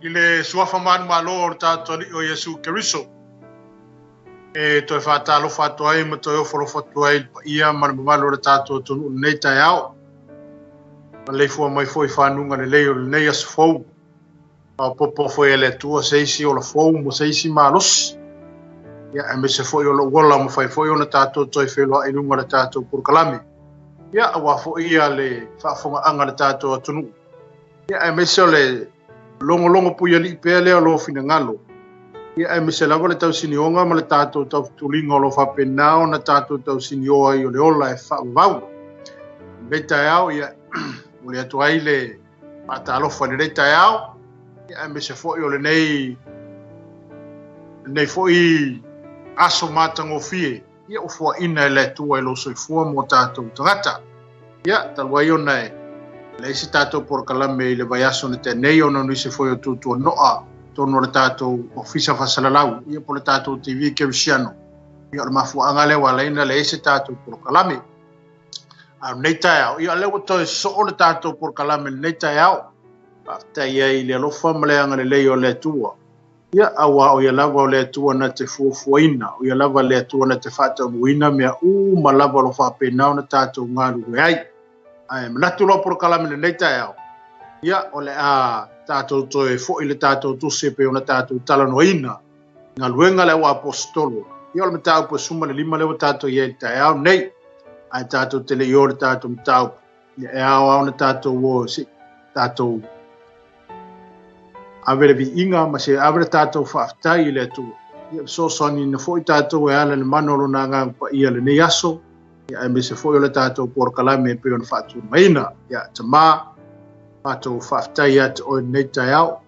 I le suafa manumalo o le tatou Alii o Iesu Keriso, e toe faatalofa atu ai ma toe ofo alofa atu ai i le paia ma le mamalu o le tatou atunuu i lenei taeao. Maleifua mai foi i fanuga lelei o lenei aso fou. Faaopoopo foi e le Atua se isi ola fou ma se isi malosi. Ia, aemaise foi o lou ola ua mafai foi ona tatou toe feiloai i luga o le tatou polokalame. Ia, aua foi ia le faafofogaaga a le tatou atunuu. Ia, aemaise o le logologo puialii pea lea o lou finagalo. Ia, aemaise lava le tausinioga ma le tatou tautuliga o lo o faapena ona tatou tausinioa ai o le ola e faavavau. I lenei taeao, ia, momoli atu ai le faatalofa i lenei taeao, ia, aemaise foi o lenei foi aso matagofie, ia, ua foaina e le Atua i lou soifua mo tatou tagata. Ia, talu ai ona e leai se tatou polokalame i le vaiaso na tea nei ona o nisi foi o tuatuanoa tonu o le tatou Ofisa Faasalalau, ia, po o le tatou TV Kerisiano. Ia, o le mafuaaga lea ua ala ai ona leai se tatou polokalame. A o lenei taeao, ia, o lea ua toe soo le tatou polokalame i lenei taeao. Faafetai ai i le alofa ma le agalelei o le Atua. Ia, aua o ia lava o le Atua na te fuafuaina, o ia lava le Atua na te faataunuuina mea uma lava o lo o faapena ona tatou galulue ai. Ae manatu loa polokalame i lenei taeao, ia, o le a tatou toe foi le tatou tusi e pei ona tatou talanoaina galuega a le au aposetolo. Ia, o le mataupu e 15 lea ua tatou i ai i le taeao nei. Ae tatou te le i o i le tatou mataupu, ia, e ao lava ona tatou o se i tatou ave le viiga ma se ave le tatou faafetai i le Atua. Ia fesoasoaniina foi tatou e ala i le mana o lona Agaga Paia i lenei aso, ia, aemaise foi o le tatou polokalame e pei ona faatulagaina. Ia, Tama, matou faafetai ia te oe i lenei taeao.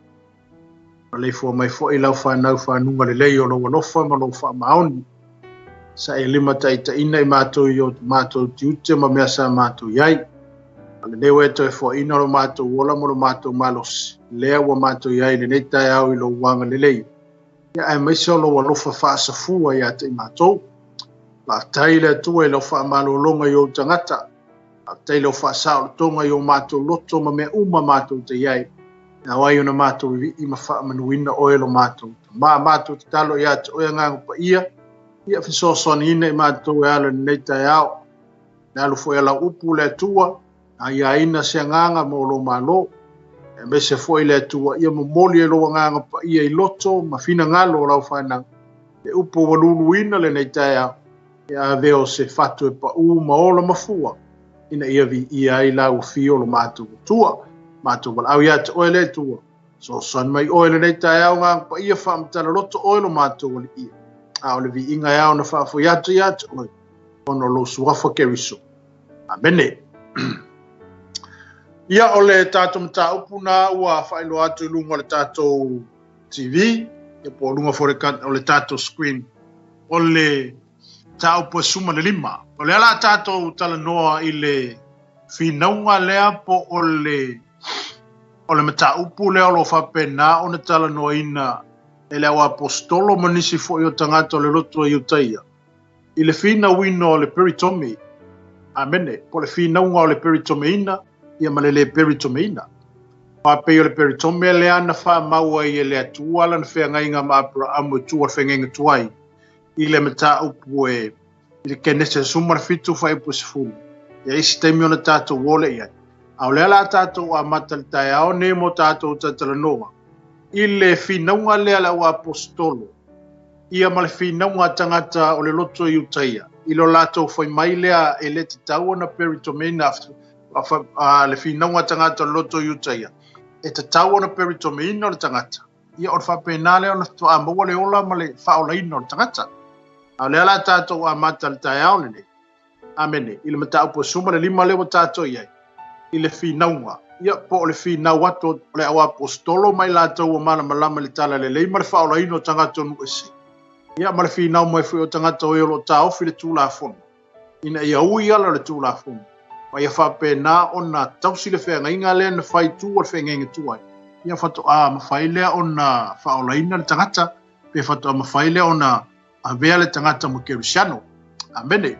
Maleifua mai foi lau fanau fanuga lelei o lou alofa ma lou faamaoni. Sa e limataitaiina i matou i o matou tiute ma mea sa matou i ai. A o lenei ua e toe foaina lo matou ola ma lo matou malosi, lea ua matou i ai i lenei taeao i lou agalelei, ia aemaise o lou alofa faasafua ia te i matou. Faafetai i le Atua i lau faamalologa i ou tagata. Faafetai i lau faasaolotoga i o matou loto ma mea uma matou te i ai. E ao ai ona matou vivii ma faamanuina oe lo matou Tama. Matou tatalo ia te oe Agaga Paia, ia fesoasoaniina i matou e ala i lenei taeao. Le alu foi a lau upu le Atua, aiaina se agaga mo lou malo. Aemaise foi le Atua, ia momoli e lou Agaga Paia i loto ma finagalo o lau fanau. Le upu ua luluina lenei taeao, e ave o se fatu e paū ma ola mafua, ina ia viia ai lau afio o lo matou Atua. Matou valaau ia te oe le Atua, fesoasoani mai oe lenei taeao Agaga Paia, faamatala loto oe lo matou Alii. A o le viiga e ao ona faafoi atu ia te oe, ona o lou suafa Keriso. Amene. Ia, o le tatou mataupu na ua faailoa atu i luga o le tatou TV, ia po o luga foi o le tatou screen, o le mataupu e 15. O lea la tatou talanoa i le finauga lea po o le o le mataupu lea o lo o faapena ona talanoaina e le au aposetolo ma nisi foi o tagata o le loto o Iutaia i le finauina o le peritome, amene, po o le finauga o le peritomeina ia ma le le peritomeina. Faapei o le peritome lea na faamau ai e le Atua lana feagaiga ma Aperaamu e tua le feagaiga tuai i le mataupu e i le Kenese 17 fuaiupu 10. E i ai se taimi ona tatou o lea i ai. A o lea la tatou amata i le taeao nei mo tatou talatalanoa i le finauga lea a le au aposetolo ia ma le finauga a tagata o le loto i Iutaia i lo latou fai mai lea e le tatau ona peritomeina le finauga a tagata o le loto i Iutaia e tatau ona peritomeina o le tagata. Ia, o le faapena lea ona faatoa maua le ola ma le faaolaina o le tagata. A o lea la tatou amata i le taeao lenei, amene, i le mataupu e 15 lea ua tatou i ai, i le finauga, ia, po o le finau atu o le au aposetolo ma i latou ua malamalama i le talalelei ma le faaolaina o tagata o nuu ese, ia, ma le finau mai foi o tagata o e o lo o taofi le Tulafono, ina ia ui ala o le Tulafono, ma ia faapena ona tausi le feagaiga lea na fai tu o le feagaiga tuai, ia faatoa mafai lea ona faaolaina le tagata, pe faatoa mafai lea ona avea le tagata ma Kerisiano. Amene.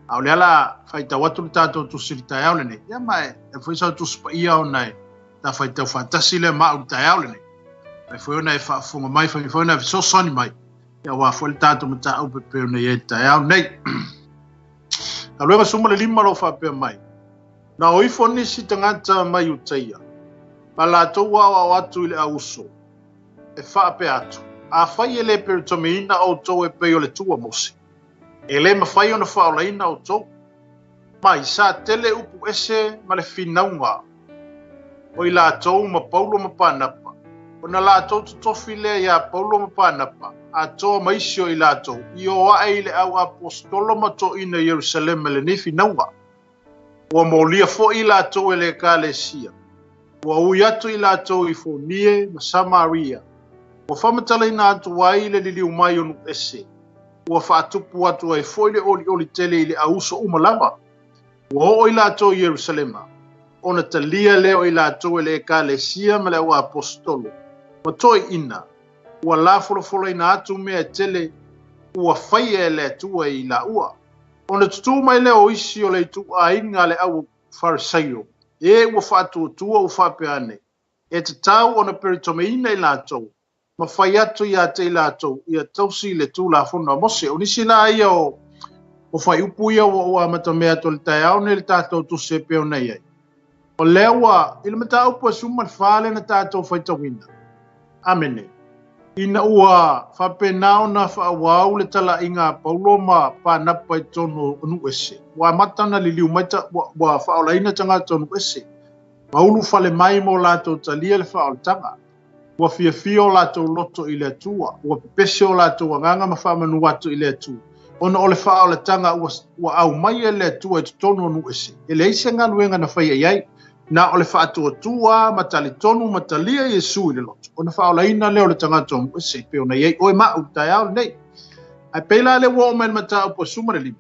A o lea la faitau atu le tatou tusi i le taeao lenei, ia ma e foi sau tusi paia ona e ta faitau faatasi lea ma au i le taeao lenei. Fai foi ona e faafofoga mai, fai foi ona e fesoasoani mai, ia aua foi le tatou mataupu e pei ona i ai i le taeao nei. Galuega 15 o lo o faapea mai, Na o ifo nisi tagata mai Iutaia, ma latou aoao atu i le auuso, e faapea atu, Afai e le peritomeina outou e pei o le tu a Mose, e le mafai ona faaolaina outou. Mai, sa tele upu ese ma le finauga o i latou ma Paulo ma Panapa, ona latou totofi lea iā Paulo ma Panapa, atoa ma isi o i latou, i o ae i le au aposetolo ma toeaina i Ierusalema i lenei finauga. Ua molia foi i latou e le Ekalesia. Ua ui atu i latou i Fonie ma Samaria, ua faamatalaina atu ai le liliu mai o nuu ese, ua faatupu atu ai foi le olioli tele i le auuso uma lava. Ua oo i latou i Ierusalema, ona talia lea o i latou e le Ekalesia ma le auaposetolo, ma toeaiina, ua lafolafolaina atu mea e tele ua faia e le Atua i laua. Ona tutū mai lea o isi o le ituaiga a le au Farisaio, e ua faatuatua ua faapea ane, E tatau ona peritomeina i latou, ma fai atu ia te i latou ia tausi le Tulafono a Mose. O nisi la ia o o fuaiupu ia ua ou amatamea atu i le taeao nei i le tatou tusi e pei ona i ai. O lea ua, i le mataupu e 14 lea na tatou faitauina. Amene. Ina ua faapena ona faaauau le talaiga a Paulo ma Panapa i totonu o nuu ese, ua amata ona liliu mai, ua, ua faaolaina tagata o nuu ese, ma ulufale mai mo latou talia le faaolataga. Ua fiafia o latou loto i le Atua, ua pepese o latou agaga ma faamanu atu i le Atua, ona o le faaolataga ua, ua aumai e le Atua i totonu o nuu ese. E leai se galuega na faia i ai, na o le faatuatua ma talitonu ma talia Iesu i le loto, ona faaolaina lea o le tagata o nuu ese, e pei ona i ai oe ma au i le taeao lenei. Ae pei la lea ua oo mai i le mataupu e 15,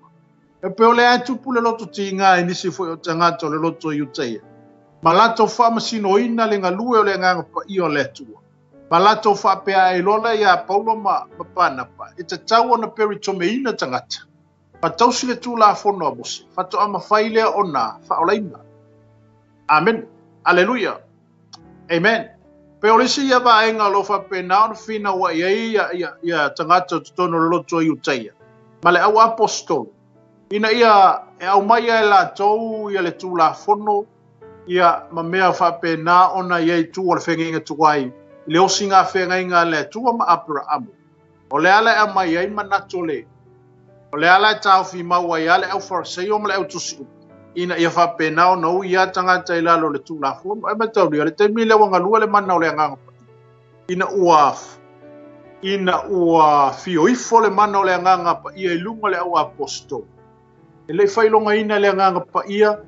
E pei o lea e tupu le loto tiga i nisi foi o tagata o le loto Iutaia, ma latou faamasinoina le galue o le Agaga Paia o le Atua, ma latou faapea ai loa lea iā Paulo ma Panapa, e tatau ona peritomeina tagata, ma tausi le Tulafono a Mose, faatoa mafai lea ona faaolaina. Amene. Aleluia. Amen. Pei o le isi ia vaega o lo o faapena ona finauai ai ia, ia, ia tagata o totonu o le loto Iutaia ma le au aposetolo, ina ia e aumaia e latou ia le Tulafono ia ma mea faapena ona i ai i tua o le feagaiga tuai i le osiga feagaiga a le Atua ma Aperaamu. O le ala e aumai ai manatu o le O le ala e taofi mau ai lava le au Fariseio ma le au tusi upu, ina ia faapena ona ui lava tagata i lalo o le Tulafono. E mataulia, le taimi lea ua galue le mana o le Agaga Paia, ina ua ina ua fio ifo le mana o le Agaga Paia i luga o le au aposetolo. E le i faailogaina e le Agaga Paia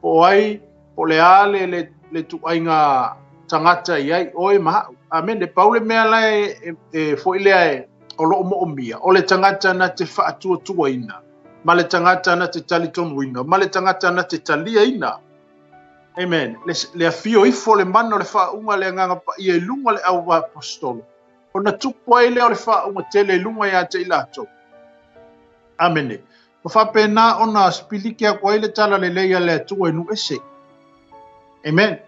po o ai, po o le a le, le, le ituaiga tagata i ai oe ma au. Amene. Pau le mea la e, e, e foi lea e, o lo o moomia, o le tagata na te faatuatuaina, ma le tagata na te talitonuina, ma le tagata na te taliaina. Amen. Le, le afio ifo le mana o le faauga le Agaga Paia i luga le au aposetolo, ona tupu ai lea o le faauga tele i luga ia te i latou. Amene. Ma faapena ona sipiliki atu ai le tala lelei a le Atua i nuu ese. Amen.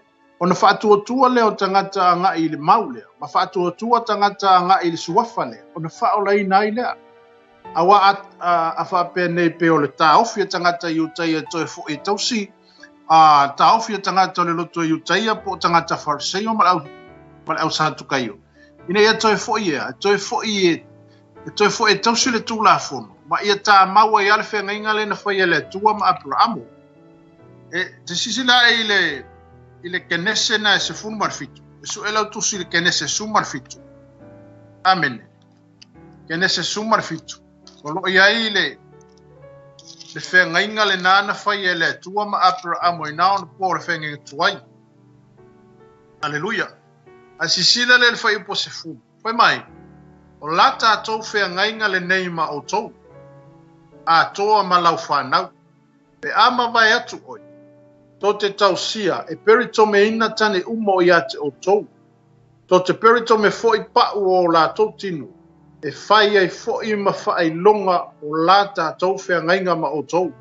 Ona faatuatua lea o tagata agai i le mau lea, ma faatuatua tagata agai i le suafa lea, ona faaolaina ai lea. Aua a, a, a faapea nei pei o le taofi a tagata Iutaia e toe foi e tausi, a taofi a tagata o le loto Iutaia po o tagata Fariseio ma le au, ma le au Satukaio. Ina ia toe foi ea, e toe foi e E toe foi e tausi le Tulafono, ma ia tāmau ai lava le feagaiga lea na faia e le Atua ma Aperaamo. E te silasila ae i le, i le Kenese na e 17. E sue lau tusi i le Kenese 17. Amene. Kenese 17. O lo o i ai le, le feagaiga lenā na faia e le Atua ma Aperaamo i nā ona po o le feagaiga tuai. Aleluia. Ae sisila lea i le fuaiupu 10. Fai mai, O la tatou feagaiga lenei ma outou, atoa ma lau fanau, pe a mavae atu oe, to te tausia e peritomeina tane uma o ia te outou, to te peritome foi pa'u o o latou tino, e fai ai foi ma faailoga o la tatou feagaiga ma outou.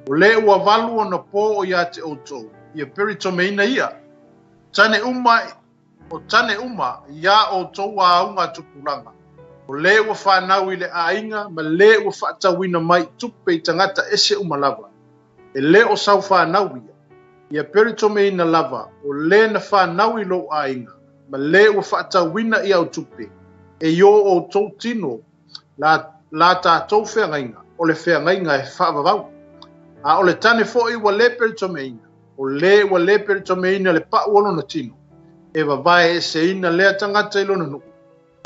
O le ua valu ona po o ia te outou, ia peritomeina ia, tane uma. O tane uma iā ʻoutou āuga tupulaga, o lē ua fanau i le ʻāiga ma lē ua faatauina mai i tupe i tagata ese uma lava, e lē o sau fanau ia, ia peritomeina lava o lē na fanau i lou ʻāiga ma lē ua faatauina i au tupe, e iō ʻoutou tino la, la tatou feagaiga, o le feagaiga e faavavau. A o le tane foʻi ua lē peritomeina, o lē ua lē peritomeina le paʻu o lona tino, e vavae eseina lea tagata i lona nuʻu,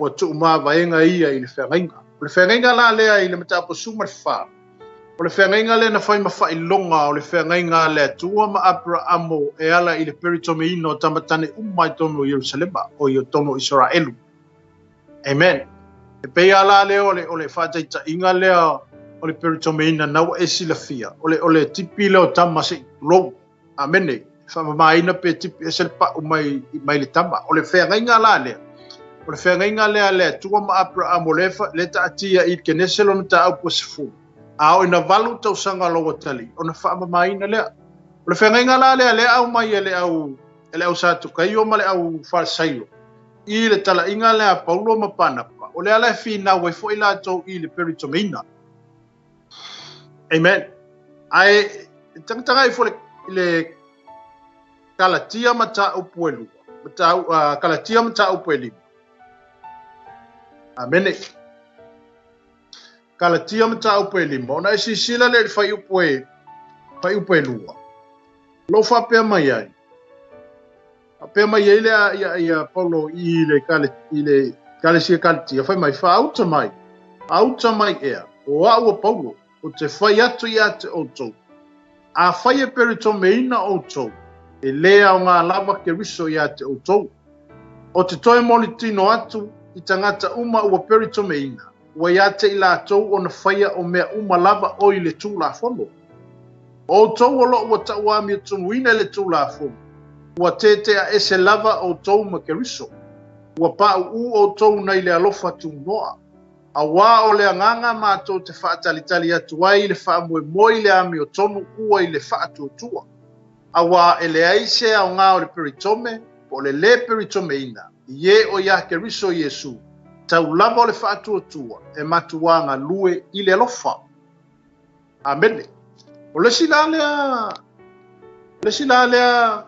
ua tuumavaega ia i le feagaiga. O le feagaiga la lea i le mataupu 14, o le feagaiga lea na fai ma faailoga o le feagaiga a le Atua ma Aperaamo e ala i le peritomeina o tama tane uma i totonu o Ierusalema, o i totonu o Isaraelu. Amen. E pei a la lea o le, o le faataitaiga lea o le peritomeina na ua e silafia, o le, o le tipi lea o tama se i tulou. Amene. Faamamaina pe tipi ese le pau mai, mai le tama. O le feagaiga la lea. O le feagaiga lea le Atua ma Aperamo le, le taatia i Kenese lona mataupu e 10. A oo ina 8 tausaga lou atalii, ona faamamaina lea. O le feagaiga la lea lea aumai e le au, e le au Satukaio ma le au Farisaio i le talaiga lea a Paulo ma Panapa, o lea la e finau ai foi latou i le peritomeina. Amen. Ae tagataga ifo i le Kalatia mataupu e lua. Matau, Kalatia mataupu e lima. Amene. Kalatia mataupu e lima. Ona e sisila le fuaiupu e, fuaiupu e lua. Lo faapea mai ai. Faapea mai ai lea ia, ia Paulo i le, kale, i le kalesia Kalatia, fai mai, faauta mai, auta mai ea, o au o Paulo, o te fai atu ia te outou. Afai e peritomeina outou, e lē aogā lava Keriso ia te outou. O te toe moli tino atu i tagata uma ua peritomeina, ua ia te i latou ona faia o mea uma lava o i le Tulafono. O outou o loo ua tauamiotonuina i le Tulafono, ua tētea ese lava outou ma Keriso, ua paʻuʻū outou nai le alofa tunoa. Auā o le agaga matou te faatalitali atu ai i le faamoemoe i le amiotonu ua i le faatuatua. Auā e leai se aogā o le peritome po o le lē peritomeina i ē o iā Keriso Iesū, tau lava o le faatuatua e matuā galue i le alofa. Amene. O le isi la lea, o le isi la lea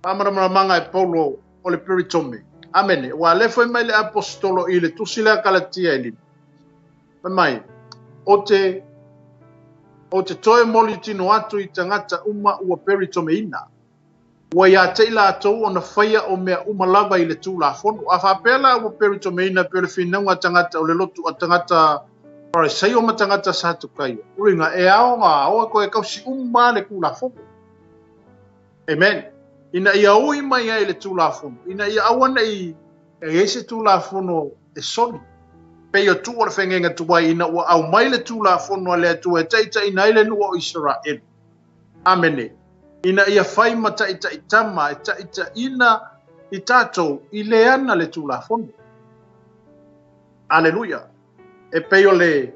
faamalamalamaga e Paulo o le peritome. Amene. Ua lea foi mai le aposetolo i le tusi lea Kalatia e lima. Fai mai, o te, o te toe moli tino atu i tagata uma ua peritomeina. Ua ia te i latou ona faia o mea uma lava i le Tulafono. A faapea la ua peritomeina pei o le finauga a tagata o le lotu a tagata Farisaio ma tagata Satukaio, uiga e ao ona oe koe kausi uma le Tulafono. Amen. Ina ia ui mai ai le Tulafono, ina ia aua nei e i ai se Tulafono e soli. Pei o tuu o le feagaiga tuai ina ua aumai le Tulafono a le Atua e taitaiina ai le nuu o Isaraelu. Amene. Ina ia fai ma taitai tama e taitaiina i tatou i le ana le Tulafono. Aleluia. E pei o le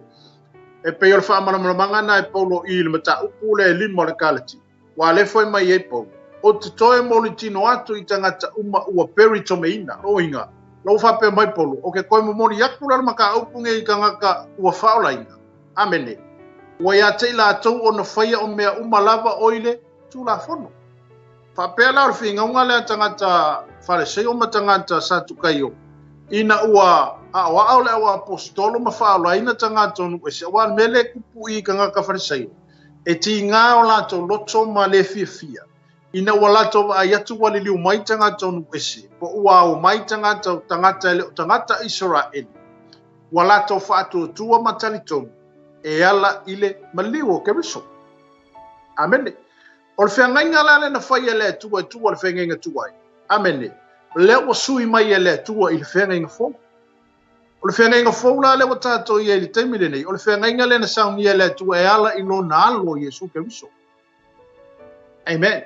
e pei o le faamalamalamaga na e Paulo i le mataupu lea e lima o le Kalatia. Ua le foi mai ai Paulo. O te toe moli tino atu i tagata uma ua peritomeina. Loiga. Lou faapea mai Paulo, o ke koe momoli aku la le mataupu nei i tagata ua faaolaina. Amene. Ua ia te i latou ona faia o mea uma lava o i le Tulafono. Faapea la o le finauga lea tagata Fariseio ma tagata Satukaio, ina ua aoao le au aposetolo ma faaolaina tagata o nuu ese, aua o le mea lea e kupu i tagata Fariseio, e tiga o latou loto ma le fiafia, ina ua latou vaai atu ua liliu mai tagata o nuu ese, po ua ao mai tagata o tagata e le o tagata Isaraelu, ua latou faatuatua ma talitonu e ala i le maliu o Keriso. Amene. O le feagaiga la lea na fai e le Atua e tuu o le feagaiga tuai. Amene. O lea ua sui mai e le Atua i le feagaiga fou. O le feagaiga fou la lea ua tatou i ai i le taimi lenei, o le feagaiga lea na saunia e le Atua e ala i lona alo Iesu Keriso. Amen.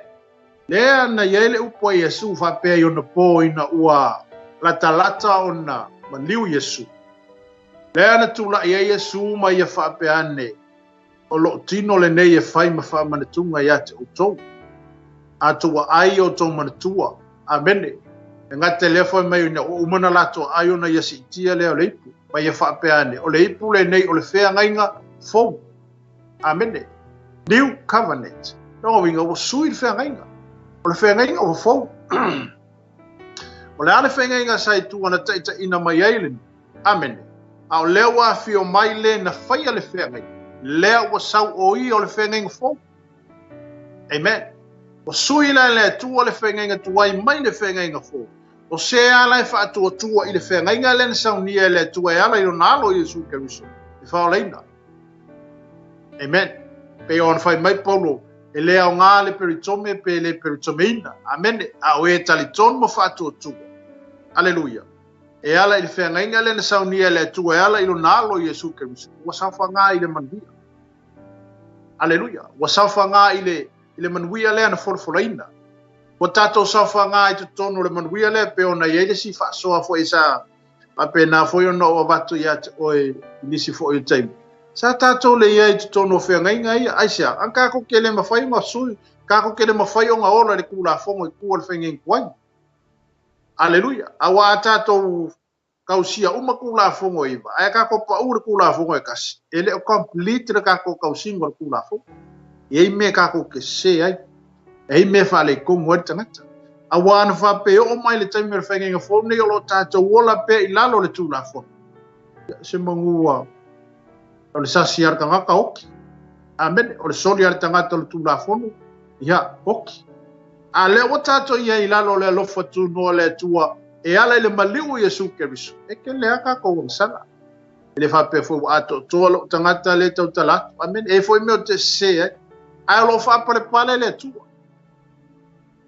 Lea na i ai le upu a Iesu faapea i ona pō ina ua latalata ona maliu Iesu. Lea na tula'i ai Iesu ma ia faapea ane, O lo'u tino lenei e fai ma faamanatuga ia te outou. A tou aai i outou manatua. Amene. E gata i lea fai mai ina ua uma ona latou ai ona ia siitia lea o le ipu, ma ia faapea ane, o le ipu lenei o le feagaiga fou. Amene. New Covenant. Lona uiga ua sui le feagaiga. O le feagaiga ua fou. O le a le feagaiga sa i tua na taitaiina mai ai le Amene. A o lea ua afio mai le na faia le feagaiga, lea ua sau o ia o le feagaiga fou. Amen. Ua sui la e le Atua le feagaiga tuai mai le feagaiga fou. O se ala e faatuatua i le feagaiga lea na saunia e le Atua e ala i lona Alo Iesu Keriso e faaolaina. Amen. Pei ona fai mai Paulo, e le aoga le peritome pe le peritomeina. Amene. A o e talitonu ma faatuatua. Aleluia. E ala i le feagaiga lea na saunia e le Atua e ala i lona Alo Iesu Keriso, ua saofaga i le manuia. Aleluia. Ua saofaga i le, i le manuia lea na folafolaina. Ua tatou saofaga i totonu o le manuia lea pei ona i ai le isi faasoa foi sa faapena foi ona ou avatu ia te oe i nisi foi o taimi. Sa tatou le i ai i totonu o feagaiga ia. Aisea? An kākou ke le mawhai o ngā sui, kākou ke le mawhai o ngā ola i le Tulafono i tua o le feagaiga tuai. Aleluia. Aua a tatou tausia uma Tulafono e iva, ae tatou pau i le Tulafono e tasi, e le o complete le tatou tausiga o le Tulafono. E i ai mea tatou te sese ai, e i ai mea e faaletonu ai le tagata. Aua ana faapea e oo mai le taimi o le faigaiga fou nei o lo o tatou ola pea i lalo o le Tulafono, ia, se manu ua o le sasi a le tagata oki. Amene. O le soli a le tagata o le Tulafono, ia, oki. A lea ua tatou i ai i lalo o le alofa tunoa o le Atua e ala i le maliu o Iesu Keriso, e tele lava tatou agasala. E le faapea foi ua atoatoa lou tagata lea e tautala atu. Amene. E i ai foi mea ou te sese ai. Ae o lo o faapalepale le Atua.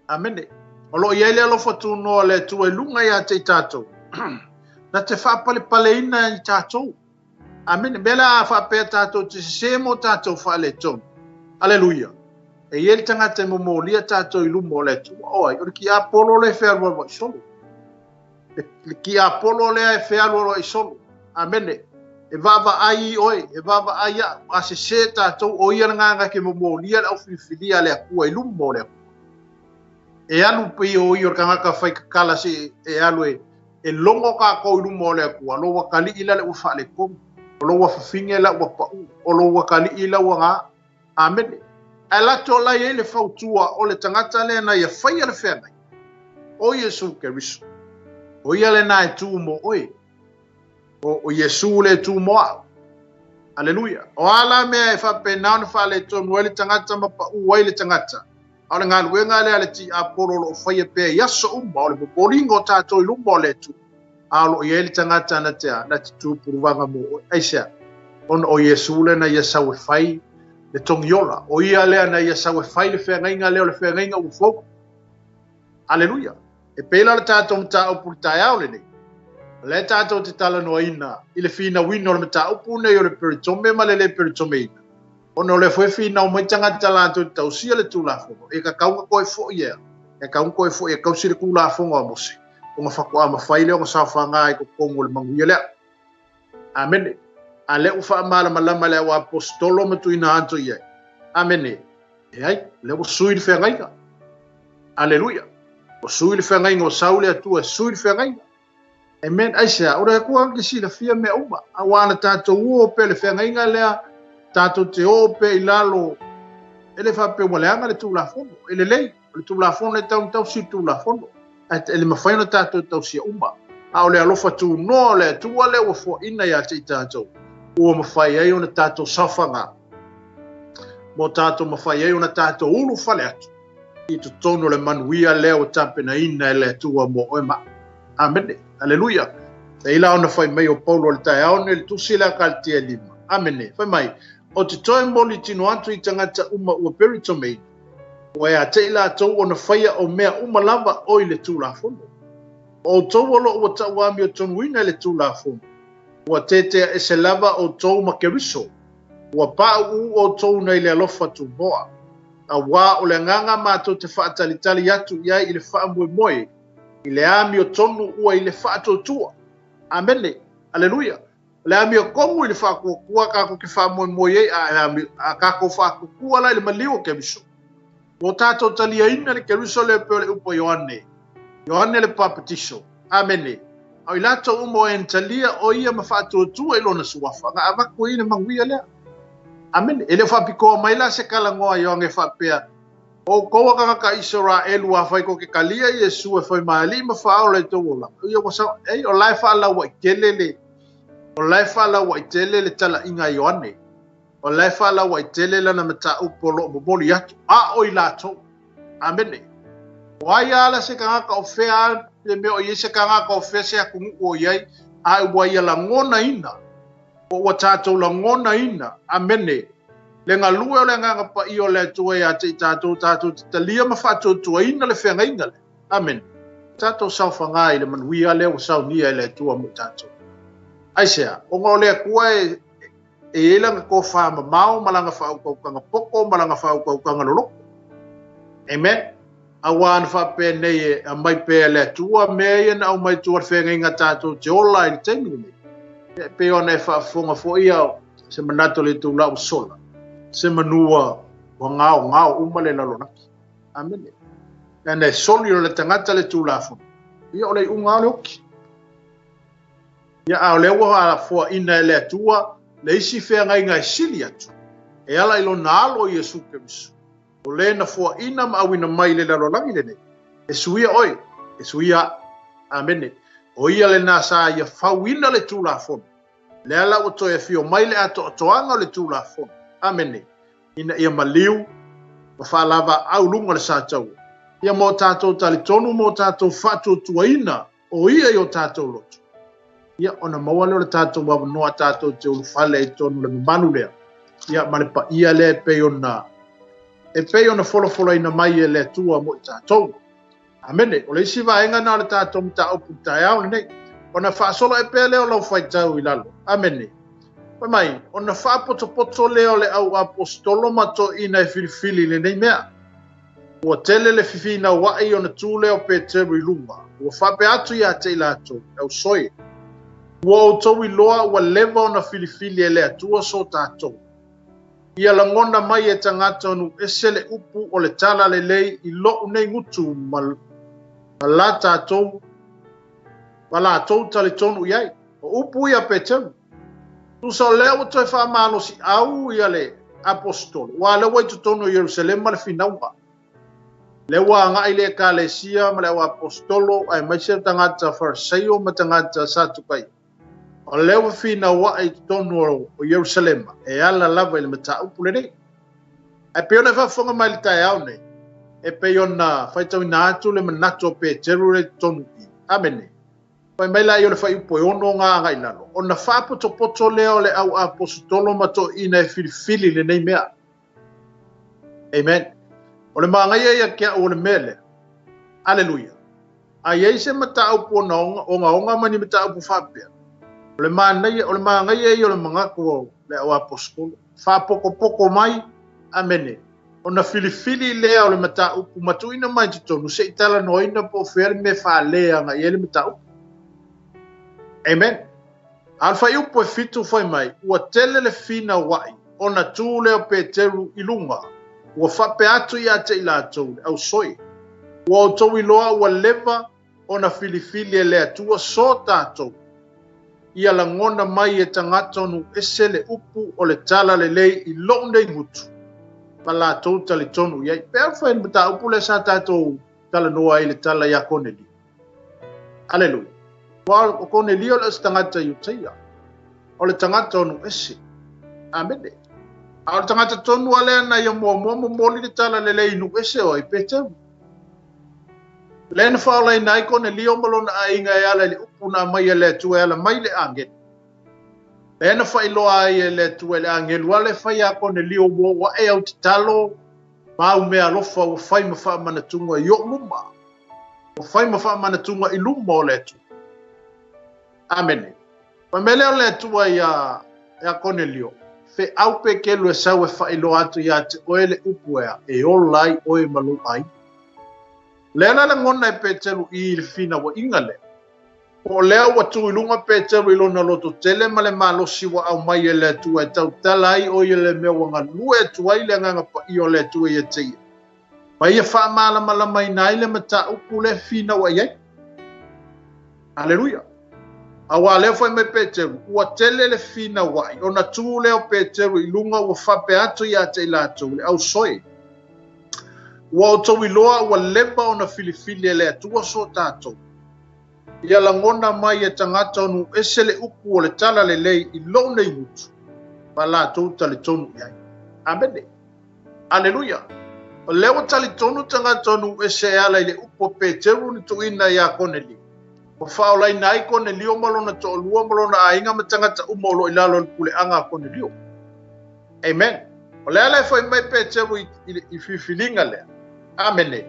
Amene. O lo o i ai le alofa tunoa o le Atua i luga ia te i tatou, na te faapalepaleina i tatou. Amene. Mea la a faapea tatou te sese mo tatou faaletonu. Aleluia. E i ai le tagata e momolia tatou i luma o le Atua. O ai? O le tiapolo lea e fealualuai solo. Le tiapolo lea e fealualuai solo. Amene. E vaavaai i oe, e vaavaai iaʻu. A sese tatou, o ia lena na te momolia le aufilifilia a le Atua i luma o le Atua. E alu pei o ia o le tagata fai tatala se e alu e e logo tatou i luma o le Atua, lou atalii la le ua faaletonu, o lou afafine la ua paʻu, o lou atalii la ua gā. Amene. Ae latou la i ai le fautua o le tagata lea na ia faia le feagai, o Iesu Keriso. O ia lena e tu mo oe. O, o Iesu le e tu mo au. Aleluia. O a la mea e faapena ona faaletonu ai le tagata ma paʻu ai le tagata, A o le galuega lea a le tiapolo o lo o faia pea i aso uma, o le momoliga o tatou i luma o le Atua, a o lo o i ai le tagata na te, na te tupuluvaga mo oe. Aisea? Ona o Iesu lea na ia sau e fai le togiola. O ia lea na ia sau e fai le feagaiga lea o le feagaiga ua fou. Aleluia! E pei la o le tatou mataupu i le taeao lenei, o lea tatou te talanoaina i le finauina o le mataupu nei o le peritome ma le le peritomeina, ona o lea foi e finau mai tagata latou te tausia le Tulafono, e tatau ona toe foi e a? E tatau ona toe foi e tausi le Tulafono a Mose, ona faatoa mafai lea ona saofaga i totonu o le manuia lea. Amene. A lea ua faamalamalama e le auaposetolo ma tuuina atu i ai. Amene. Leai, o lea ua sui le feagaiga. Aleluia. Ua sui le feagaiga o sau le Atua e sui le feagaiga. Amen. Aisea, o le Atua na te silafia mea uma. Aua na tatou o pea le feagaiga lea, tatou te o pea i lalo, e le faapea ua leaga le Tulafono. E lelei, o le Tulafono e tatau ona tausi le Tulafono. Ae e le mafai ona tatou tausia uma. A o le alofa tunoa o le Atua lea ua foaina ia te i tatou, ua mafai ai ona tatou saofaga, mo tatou mafai ai ona tatou ulufale atu i totonu o le manuia lea ua tapenaina e le Atua mo oe ma au. Amene. Aleluia. E i la ona fai mai o Paulo i le taeao nei i le tusi lea a Kalitia e lima. Amene. Fai mai, O te toe moli tino atu i tagata uma ua peritomeina, ua ia te i latou ona faia o mea uma lava o i le Tulafono. O outou o lo o ua tauamiotonuina i le Tulafono, ua tetea ese lava outou ma Keriso, ua paʻuʻu outou nei le alofa tunoa. Auā o le agaga matou te faatalitali atu i ai i le faamoemoe, i le amiotonu ua i le faatuatua. Amene! Aleluia! O le amiotonu i le faatuatua tatou te faamoemoe ai, a, a tatou faatuatua la i le maliu o Keriso, ua tatou taliaina le Keriso lea pei o le upu a Ioane. Ioane le Papatiso. Amene. A o i latou uma o e na talia o ia ma faatuatua i lona suafa, na avatu ai le manuia lea. Amene. E le o faapitoa mai la se talanoa a Ioane faapea, O outou a tagata Isaraelu afai tou te talia Iesu e fai ma Alii ma Faaola i tou olaga, ia ua sao, ei, o la e faalauaitele le, o la e faalauaitele le talaiga a Ioane. O la e faalauaitele lana mataupu o lo o momoli atu, a o i latou. Amene. O ai lava la se tagata o fea lava le mea o i ai se tagata o fea se atunuu o i ai, a ua ia lagonaina, po ua tatou lagonaina, amene, le galue o le Agaga Paia o le Atua ia te i tatou, tatou te talia ma faatuatuaina le feagaiga lea. Amene. Tatou saofaga i le manuia lea ua saunia e le Atua mo i tatou. Aisea? Ona o le Atua e E i ai lana tofa mamao ma lana faautautaga poto ma lana faautautaga loloto. Amen. Aua na faapea nei e aumai pea e le Atua mea ia na aumai i tua o le feagaiga tatou te ola ai i le taimi lenei. E pei ona e faafofoga foi ia se manatu o le itula ua sola, se manu ua gaogao uma le lalolagi. Amene. Leaga e soli loa le tagata le Tulafono, ia o le iuga lava o le oki. Ia, a o lea ua foaina e le Atua le isi feagaiga e sili atu, e ala i Lona Alo Iesu Keriso, o le na foaina ma auina mai i le lalolagi lenei, e suia oe, e suia a'u. Amene. O ia lena sa ia fauina le Tulafono, lea la ua toe afio mai le atoatoaga o le Tulafono. Amene. Ina ia maliu ma faalavaau luga o le sataua. Ia ma o tatou talitonu ma o tatou faatuatuaina o ia i o tatou loto, ia, ona maua lea o le tatou avanoa tatou te ulufale ai i totonu o le mamalu lea, ia, ma le paia lea e pei ona, e pei ona folafolaina mai e le Atua mo i tatou. Amene. O le isi vaega lena o le tatou mataupu i le taeao lenei. Ona faasolo ea pea lea o lau faitau i lalo. Amene. Fai mai, ona faapotopoto lea o le au aposetolo ma toeaiina e filifili i lenei mea. Ua tele le fefinauai ona tu lea o Peteru i luga, ua faapea atu ia te i latou, E ausoe, ua outou iloa ua leva ona filifili e le Atua so tatou. Ia lagona mai e tagata o nuu ese le upu o le tala lelei i lou nei gutu ma la tatou ma latou talitonu i ai. O upu ia a Peteru. Tusa o lea ua toe faamalosiau ia le Aposetolo, aua o lea ua i totonu o Ierusalema le finauga. Lea ua agai le Ekalesia ma le au Aposetolo aemaise o tagata Fariseio ma tagata Satukaio. O lea ua finauai i totonu o Ierusalema e ala lava i le mataupu lenei. Ae pei ona e faafofoga mai i le taeao nei, e pei ona faitauina atu le manatu o Peteru lea i totonu i i. Amene. Fai mai laia o le fuaiupu e 6 ga agai i lalo, ona faapotopoto lea o le au aposetolo ma toeaiina e filifili lenei mea. Amen. O le manaia ia te au o le mea lea. Aleluia. A i ai se mataupu ogaoga ma ni mataupu faapea, o le manaia, o le manaia ia o le manatu o le au aposetolo. Faapotopoto mai, amene, ona filifili lea o le mataupu ma tuuina mai i totonu se i talanoaina po o fea le mea e fale agai i ai le mataupu. Amen. A o le fuaiupu e 7 fai mai, ua tele le finauai ona tu lea o Peteru i luga, ua faapea atu ia te i latou, le ausoe, ua outou iloa ua leva ona filifili e le Atua so tatou, ia lagona mai e tagata o nuu ese le upu o le tala lelei i lou nei gutu, ma latou talitonu i ai. Pe a fai le mataupu lea sa tatou talanoa ai i le tala ia Konelio. Aleluia. Aua o Konelio le o se tagata Iutaia. O le tagata o nuu ese. Amene. A o le tagata tonu lava lea na ia muamua momoli le tala lelei i nuu ese o ai Peteru. Lea na faaolaina ai Konelio ma lona aiga e ala i le upu na aumai e le Atua e ala mai i le agelu. Lea na faailoa ai e le Atua i le agelu ala e fai ia Konelio ua oo ae au tatalo ma au meaalofa ua fai ma faamanatuga i ou luma. Ua fai ma faamanatuga i luma o le Atua. Amene. Fai mai lea o le Atua ia, ia Konelio, feau Petelu e sau e faailoa atu ia te oe le upu ea e ola ai oe ma lou aiga. Lea la lagona e Petelu i le finauaiga lea. Po o lea ua tu i luga Petelu i lona lototele ma le malosi ua aumai e le Atua e tautala ai o ia le mea ua galue atu ai le Agaga Paia o le Atua ia te ia, ma ia faamalamalamaina ai le mataupu lea e finauai ai. Aleluia! Auā lea fai mai Peteru, ua tele le finauaʻi, ona tu lea o Peteru i luga ua faapea atu ia te i latou, le ausoe. Ua outou iloa ua leva ona filifili e le Atua so tatou. Ia lagona mai e tagata o nuu ese le upu o le tala lelei i lou nei gutu, ma latou talitonu i ai. Amene. Aleluia! O lea ua talitonu tagata o nuu ese e ala i le upu a Peteru na tuuina iā Konelio. Ua faaolaina ai Konelio ma lona toalua ma lona aiga ma tagata uma o lo o i lalo o le puleaga a Konelio. Amen. O le ala e fai mai Peteru i, i, i filifiliga lea. Amene.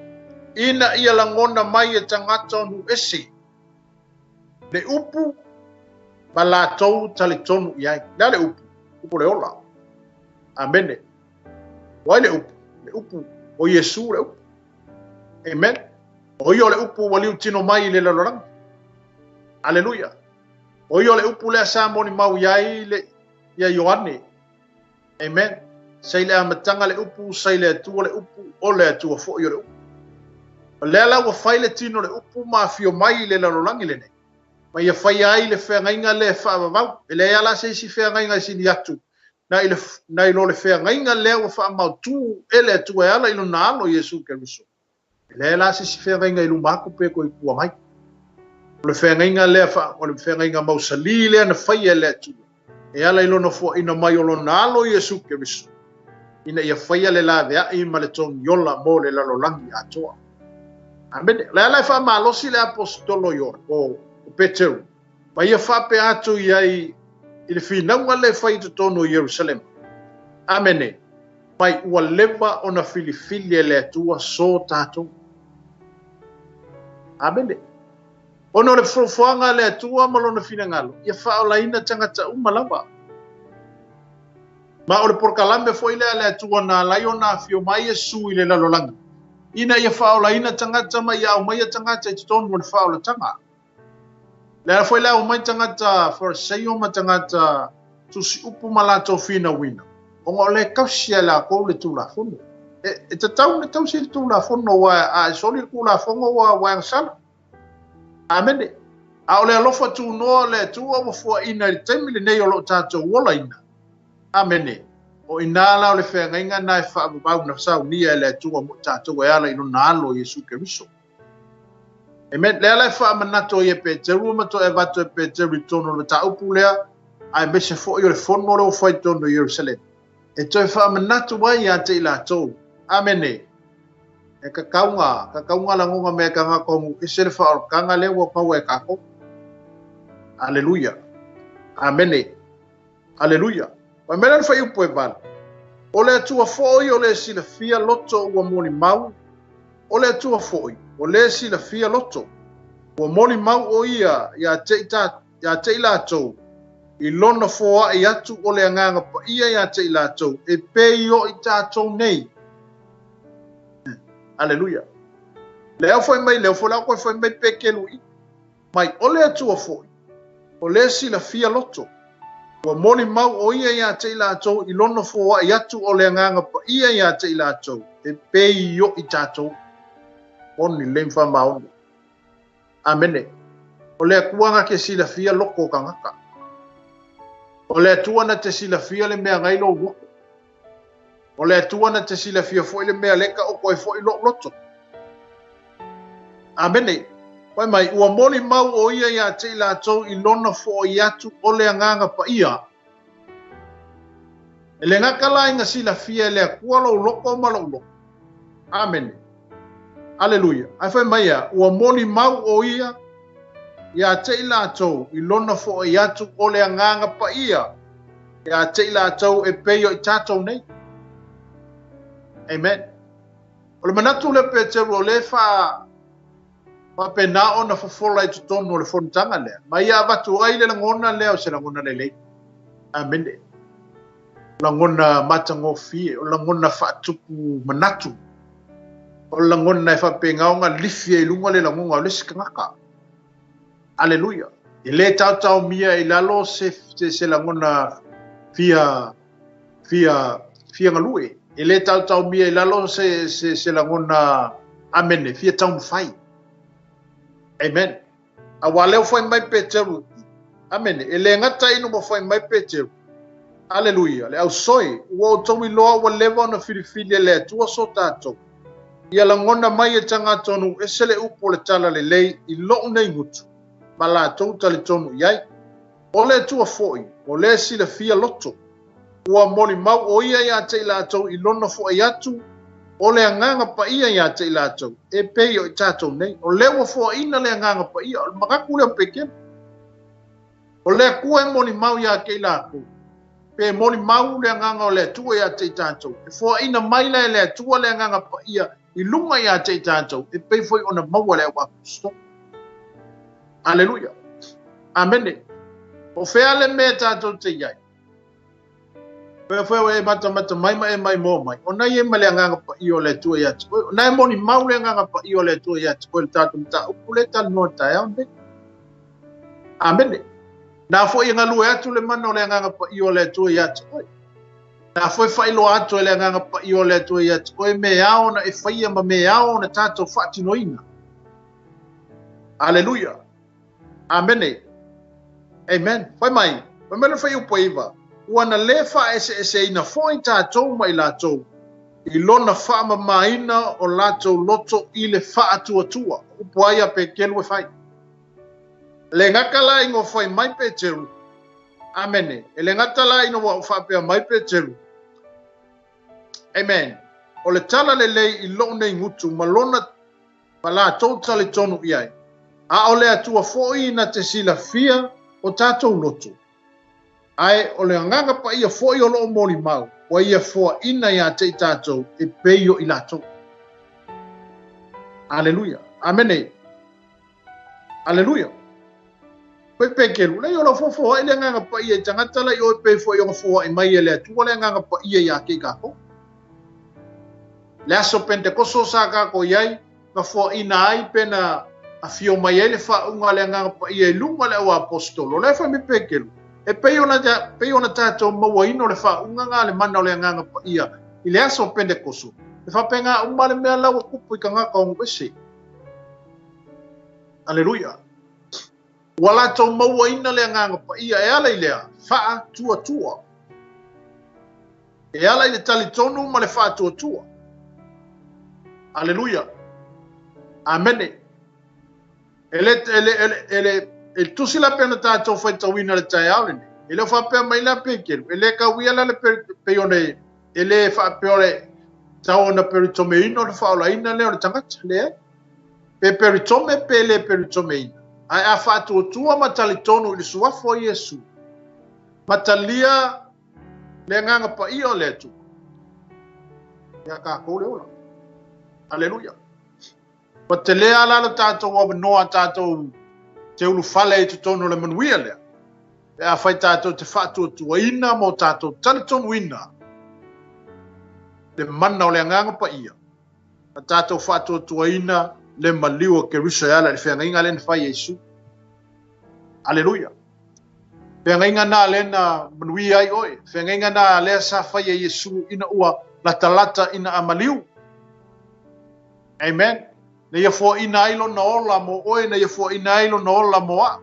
Ina ia lagona mai e tagata o nuu ese le upu ma latou talitonu i ai. Le a le upu? Upu le ola. Amene. O ai le upu? Le upu o Iesu le upu. Amen. O ia o le upu ua liutino mai i le lalolagi. Aleluia. O ia o le upu lea sa molimau i ai le, ia Ioane. Amen. Sa i le amataga le upu, sa i le Atua le upu, o le Atua foi o le upu. O lea la ua fai le tino o le upu ma afio mai i le lalolagi lenei. Ma ia faia ai le feagaiga lea e faavavau. E leai lava la se isi feagaiga e sili atu nai le, nai lo le feagaiga lea ua faamautū e le Atua e ala i Lona Alo Iesu Keriso. E leai la se isi feagaiga i luma atu pe toe i tua mai. O le feagaiga lea, o le feagaiga mausalī lea na faia e le Atua, e ala i Lona foaina mai o Lona Alo Iesu Keriso, ina ia faia le laveai ma le togiola mo le lalolagi atoa. Amene. O le ala e faamalosi le Aposetolo Ioane, o Peteru, Ma ia faapea atu i ai i le finauga lea e fai i totonu o Ierusalema. Amene. Mai ua leva ona filifili e le Atua so tatou. Amene. Ona o le fuafuaga a le Atua ma lona finagalo, ia faaolaina tagata uma lava. Ma o le polokalame foi lea a le Atua na ala ai ona afio mai Iesu i le lalolagi, ina ia faaolaina tagata ma ia aumaia tagata i totonu o le faaolataga. Le ala foi lea omai tagata Fariseio ma tagata tusi upu ma latou finauina, ona o lea e tausi e latou le Tulafono. E, e tatau ona tausi le Tulafono, aua a e soli le Tulafono ua ua e agasala. Amene. A o le alofa tunoa o le Atua ua fuaina i le taimi lenei o lo o tatou olaina. Amene. O i ina la o le feagaiga na e faavavau na saunia e le Atua mo i tatou e ala i lona Alo Iesu Keriso. Amen. Lea la e faamanatu ai e Peteru ma toe avatu e Peteru i totonu o le mataupu lea, aemaise foi o le fono lea ua fai i totonu o Ierusalema. E toe faamanatu ai ia te i latou. Amene. E kakauga, kakauga lagona mea tagata o nuu ese le faaolataga lea ua maua e tatou. Aleluia. Amene. Aleluia. Fai mai la le fuaiupu e 8. O le Atua foi o le silafia loto ua molimau, o le Atua foi o le silafia loto, ua molimau o ia ia te i, ta, ia te i latou, i lona foai atu o le Agaga Paia ia te i latou, e pei o i tatou nei. Aleluia. Lea foi mai, lea foi la koe fai mai Peteru i. Mai o le Atua foi, o le silafia loto, ua molimau o ia ia te i latou i lona foai atu o le Agaga Paia ia te i latou, e pei o i tatou. Moni lelei ma faamaoni. Amene. O le Atua na te silafia loto o tagata. O le Atua na te silafia le mea nai lou loto. O le Atua na te silafia foi le mea leka o koe foi lou loto. Amene. Fai mai, ua molimau o ia ia te i latou i lona foai atu o le Agaga Paia. E le gata la ina silafia e le Atua lou loto ma lou loto. Amene. Aleluia. Ae fai mai a, ua molimau o ia ia te i latou i lona foai atu o le Agaga Paia ia te i latou e pei o i tatou nei. Amen. O le manatu lea Peteru o lea fa faapena ona fofola i totonu o le fonotaga lea, ma ia avatu ai le lagona lea o se lagona lelei. Amene. Lagona matagofie, o lagona faatupu manatu, o lagona e faapena ona lifi ai i luga le lagona o le isi tagata. Aleluia. E le taotaomia i lalo se, se, se lagona fia, fia, fia galue. E le taotaomia i lalo se, se, se lagona amene, fia taumafai. Amen. Auā lea ua fai mai Peteru, Amene, e le gata ina ua fai mai Peteru, Aleluia, le ausoe, ua outou iloa ua leva ona filifili e le Atua so tatou. Ia lagona mai e tagata o nuu ese le upu o le tala lelei i lou nei gutu, ma latou talitonu i ai. O le Atua foi, o lea e silafia loto, ua molimau ʻo ia iā te i latou i lona foai atu o le Agaga Paia iā te i latou, e pei o i tatou nei. O lea ua foaina le Agaga Paia, o le manatu lea o Petelo. O le Atua e molimau iā te i latou, pe molimau le Agaga o le Atua iā te i tatou, e foaina mai la e le Atua le Agaga Paia i luga iā te i tatou, e pei foi ona maua le auaposeitolo. Aleluia. Amene. O fea le mea tatou te i ai? Pea foi ua e matamata mai ma e maimoa mai, o na i ai ma le Agaga Paia o le Atua ia te oe. O na e molimau le Agaga Paia o le Atua ia te oe le tatou mataupu lea e talanoa i le taeao lenei. Amene. Na foi e galue atu le mana o le Agaga Paia o le Atua ia te oe. Na foi faailoa atu e le Agaga Paia o le Atua ia te oe mea ao ona e faia ma mea ao ona tatou faatinoina. Aleluia. Amene. Amen. Fai mai, fai mai le fuaiupu e 9, ua na lē faaeseeseina foi tatou ma i latou i lona faamamaina o latou loto i le faatuatua. O upu a ia Peteru e fai. Le gata la ina ua fai mai Peteru, Amene. E le gata la ina ua faapea mai Peteru, Amen. O le tala lelei i lou nei gutu ma lona ma latou talitonu i ai, a o le Atua foi na te silafia o tatou loto. Ae o le Agaga Paia foi o lo o molimau, ua ia foaina iā te i tatou e pei o i latou. Aleluia. Amene. Aleluia. Koe Peteru, lei o lau foafoaʻi le Agaga Paia i tagata la i oe pei foi ona foaʻi mai e le Atua le Agaga Paia iā te i tatou. Le aso Pentekoso sa tatou i ai, na foaʻina ai pe na afio mai ai le faauga a le Agaga Paia i luga o le auaposetolo. O lea fai mai Peteru, e pei ona, pei ona tatou mauaina o le faauga na le mana o le Agaga Paia i le aso Pentekoso, e faapena uma le mea la ua tupu i tagata o nuu ese. Aleluia. Ua latou mauaina le Agaga Paia e ala i lea faatuatua. E ala i le talitonu ma le faatuatua. Aleluia. Amene. E le, e le, e le, e le, e le tusi la pe ona tatou faitauina le taeao lenei. E le o faapea mai la Peteru, e le tauia la le pei ona e le faapea o le tau ona peritomeina o le faaolaina lea o le tagata, leai. Pe peritome pe le peritomeina. Ae a faatuatua ma talitonu i le suafa o Iesu, ma talia le Agaga Paia o le Atua, ia tatou le ola. Aleluia. Ua tele a la lo tatou avanoa tatou te ulufale i totonu o le manuia lea. Pe afai tatou te faatuatuaina ma o tatou talitonuina le mana o le Agaga Paia, ma tatou faatuatuaina le maliu o Keriso e ala i le feagaiga lea na fai e Iesu. Aleluia. Feagaiga na lea na manuia ai oe. Feagaiga na lea sa fai e Iesu ina ua latalata ina a maliu. Amen. Na ia foaina ai lona ola mo oe, na ia foaina ai lona ola mo a'u.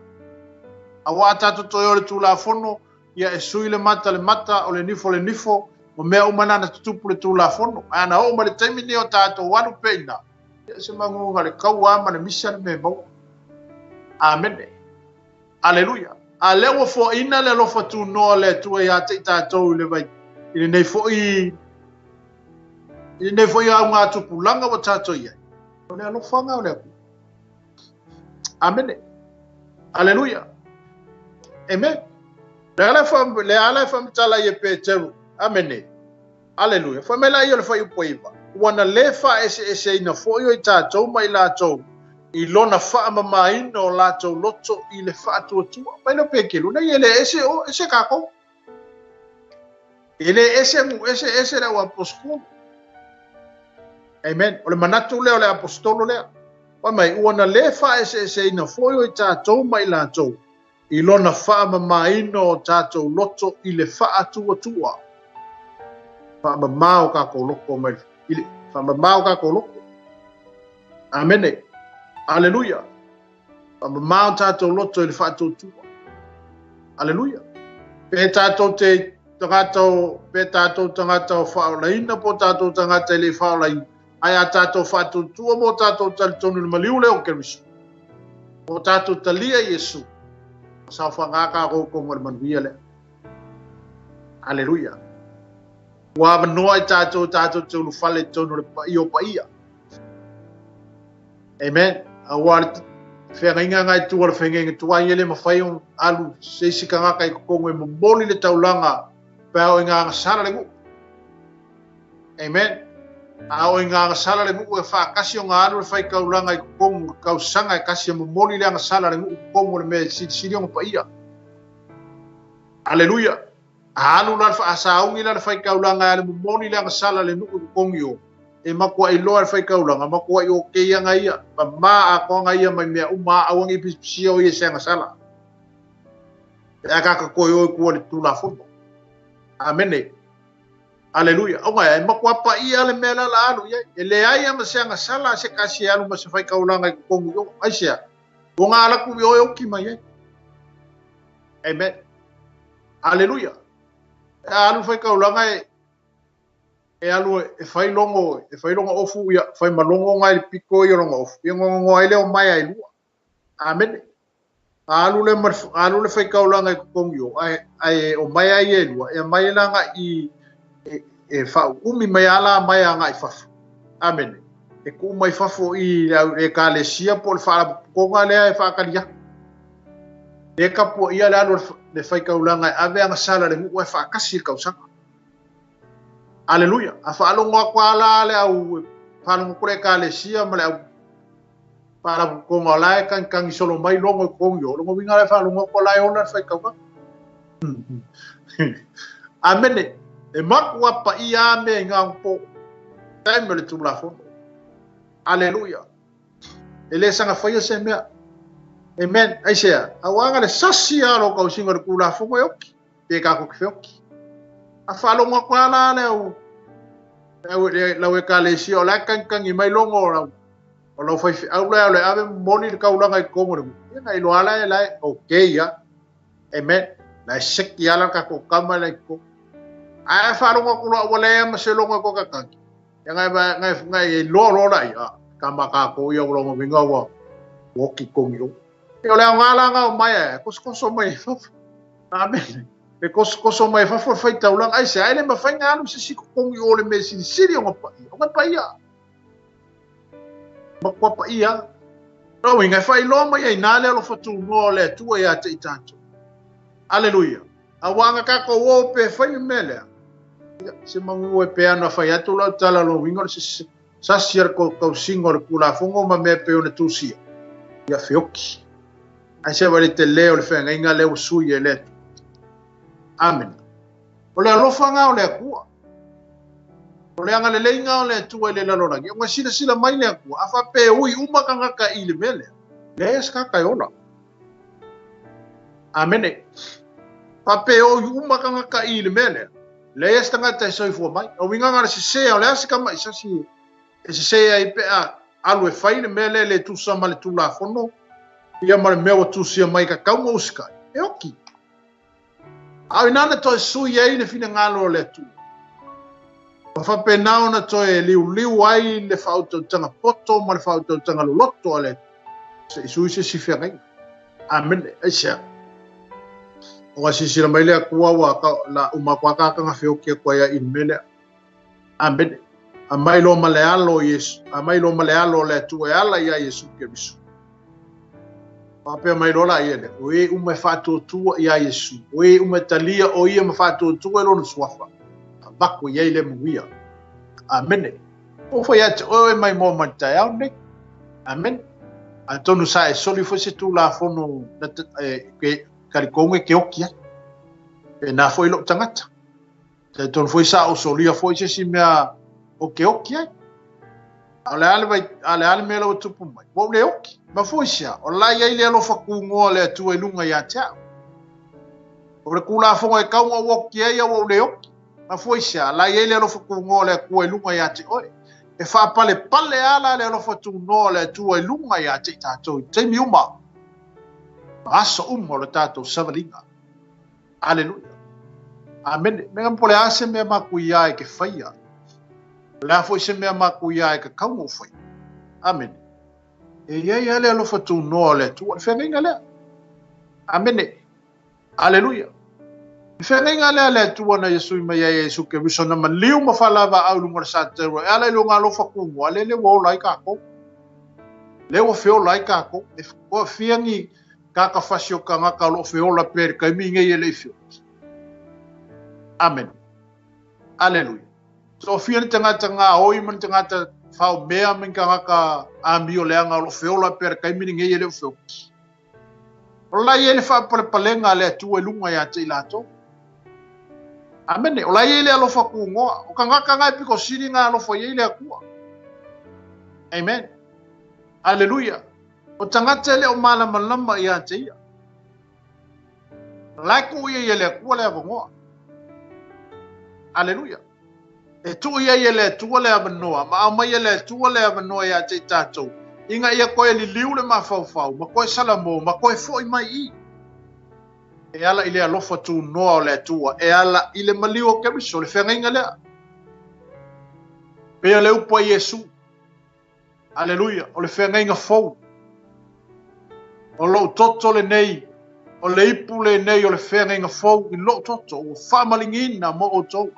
Auā a tatou toe o le Tulafono, ia e sui le mata le mata, o le nifo le nifo, o mea uma na na tutupu le Tulafono. Ae ana oo mai le taimi nei o tatou alu pea i ina, ia se maguga le kaua ma le misa le mea e maua. Amene. Aleluia. A lea ua foaina le alofa tunoa o le Atua ia te i tatou i le vai, i lenei foi i lenei foi augatupulaga ua tatou i ai. O le alofaga o le Atua. Amene. Aleluia. Amen. Le ala fa le ala fa mtala ye Peteru. Amene. Aleluia. Fai mai laia o le fuaiupu e 9, Ua na lē faaeseeseina foi o i tatou ma i latou i lona faamamaina o latou loto i le faatuatua. Mai lea o Peteru, Nei e lē ese o, ese kākou. E lē ese nuu ese, ese le auaposetolo. Amen. O le manatu lea o le aposetolo lea. Fai mai, ua na lē faaeseeseina foi o i tatou ma i latou i lona faamamaina o tatou loto i le faatuatua. Faamama o tatou loto mai i le faamama o tatou loto. Amene. Aleluia. Faamamao tatou loto i le faatuatua. Aleluia. Pe tatou te tagata o, pe tatou tagata o faaolaina po o tatou tagata e le i faaolaina, ae a tatou faatuatua ma o tatou talitonu i le maliu lea o Keriso, ma o tatou talia i Iesu, ua saofaga tatou i totonu o le manuia lea. Aleluia. Ua avanoa i tatou tatou te ulufale i totonu o le paia o paia. Amen. Aua le feagaiga nga i tua o le feagaiga tuai e le mafai ona alu se isi tagata i totonu e momoli le taulaga pe a o i ngā agasala le nuu. Amen. A o i ngā agasala le nuu e whaakasi o ngā alu le whaikaulaga i totonu le kausaga e kasi e momoli le agasala le nuu i totonu o le mea e silisili ona paia. Aleluia. A alu la le faasauni la le faitaulaga e alu momoli le agasala le nuu i totogi o, e matuai loa le faitaulaga, matuai okei aga ia, mama atoa aga ia mai mea uma a aua nei pisipisia o ia i se agasala. Pe a kaka toe o i tua i le Tulafono. Amene. Aleluia. Ona e matua paia le mea la la alu i ai. E leai lava ma se agasala a se tasi e alu ma se faitaulaga i totonu i o. Aisea? Ua nga ala atu i o e oki mai ai. Amen. Aleluia. E alu faitaulaga e e alu e fai logo, e fai logo ofu ia, fai ma logo ngai le pito ia logo ofu. Ia ngogo ai leo mai ai lua. Amene. Alu le alu le faitaulaga i totogi o, ae ae o mai ai e lua, e mai la ngai i e, e faauumi mai ala mai agai fafo. Amene. E tuu mai fafo i le au ekalesia po o le faalapotopotoga lea e faatali atu. E tapuaia le alu a le faitaulaga e ave agasala i le nuu ae faatasi i le tausaga. Aleluia! A faalogo atu lava la le au faalogo atu le ekalesia ma le au faalapotopotoga o la e tagitagi solo mai logo i totogi o, lona uiga la e faalogo atu o la e ola le faitaulaga. Amene! E matua paia lava mea i gagapō. Taimi o le Tulafono. Aleluia! E le saga faia se mea. Amen. Aisea? Aua na le sasi lava o lou tausiga o le Tulafono e oki, pe tatou te feoki. A faalogo atu lava la le au, le au ekalesia o la e tagitagi mai logo o lau, o lau faifeau la o le ave momoli le taulaga i totonu o le nuu. Ia na iloa la e la e okay lava. Amen. La e seki lava la tatou tama la i totonu. Ae faalogo atu loa ua leai ma se logo e toe tatagi. Ia ngai ngai ngai e loa loa la ia. Ka ma kākou ia ua winga ua oki kongi o. E o le aoga la nga o mai e kosokoso mai e fafo. Amen. E kosokoso mai e fafo e whai taulanga. Ai se ae le mawhai ngā alu se siko kongi o le me silisili o ngā paia. O ngā paia. Matua paia. Nō winga e whai loa mai ai nā le alofa tūnoa o le Atua ia te i tātou. Aleluia. Aua nga kākou o pe whai le mea lea. Ia, se mangu e pe ana whai atu lau tala lo winga o le se sasi a le tausiga o le Tulafono ma mea e pei ona tusia. Ia feoki. Ae se vaai i le tele o le feagaiga lea ua sui e le Atua. Amene. O le alofa nga o le Atua. O le agalelei nga o le Atua i le lalolagi. Ona silasila mai le Atua, a faapea e ui uma tagata i le mea lea, leai se tagata e ola. Amene. Faapea e ui uma tagata i le mea lea, leai se tagata e soifua mai. O uiga nga le sese, o le a se tama'i sasi e sese ai pe a alu e fai le mea lea e le tusa ma le Tulafono, ia ma le mea ua tusia mai ka tatau ona usikai, e oki. A o ina na toe sui ai le finagalo o le Atua, ma faapena ona toe liuliu ai le faautautaga poto ma le faautautaga loloto a le Atua, se i sui se isi feagaiga. Amene. Aisea? Ua silasila mai le Atua ua la uma atu lava tagata na feoki atu ai i le mea lea. Amene. Aumai loa ma le alo o Iesu, aumai loa ma le alo o le Atua e ala iā Iesu Keriso. Faapea mai loa la ia lea, o e uma e faatuatua iā Iesu, o e uma e talia o ia ma faatuatua i lona suafa, avatu i ai le manuia. Amene. Ua fai ia te oe mai moa mai le taeao lenei. Amene. Atonu sa e soli foi se Tulafono na e talitonu e te oki ai. Pēnā foi lou tagata. Talitonu foi sa ou solia foi se isi mea o ke oki ai. A o le a le vai, a le a le mea la ua tupu mai? Ua ou le oki. Mafua i se a? O la e i ai le alofa kūgoa o le Atua i luga ia te au. O le Tulafono e kau ona ou oki ai a ua ou le oki. Mafua i se a? La e i ai le alofa kūgoa o le Atua i luga ia te oe. E faapalepale lava la le alofa tūnoa o le Atua i luga ia te i tatou i taimi uma. Ma aso uma o le tatou savaliga. Aleluia. Amene. Mea po le a se mea makuia e ke whaia. O le a foi se mea makuia e ka kaunga o whai. Amene. E iai a le alofa tunoa o le Atua. Le feagaiga lea. Amene. Aleluia. Le feagaiga lea le Atua na Iesu i mai ai e Iesu Keriso na maliu ma whalava au lunga o le sa te ua. E ala i lona alofa tunoa, le le ua ola ai kākou. Le ua feola ai kākou. E fia ni kaka fasi o kangaka o loo feola pea i le taimi nei e le i feola. Amen. Aleluia. Toafia ni tagata gaoi ma ni tagata faomea ma ni tagata amio leaga o loo feola pea i le taimi lenei e le o feola. O la e i ai le faapalepalega a le Atua i luga ia te i latou. Amene. O la e i ai le alofa tunoa. O tagata na e pito sili na alofa i ai le Atua. Amen. Aleluia. O tagata e le o malamalama ia te ia. O la e tuu i ai e le Atua le avanoa. Aleluia. E tuu i ai e le Atua le avanoa, ma aumai e le Atua le avanoa ia te i tatou, ina ia toe liliu le mafaufau, ma toe salamo, ma toe foi mai i. E ala i le alofa tunoa o le Atua, e ala i le maliu o Keriso, le feagaiga lea. Pei o le upu a Iesu, Aleluia, o le feagaiga fou. O lou toto lenei, o le ipu lenei o le feagaiga fou i lou toto, ua faamaligiina mo outou.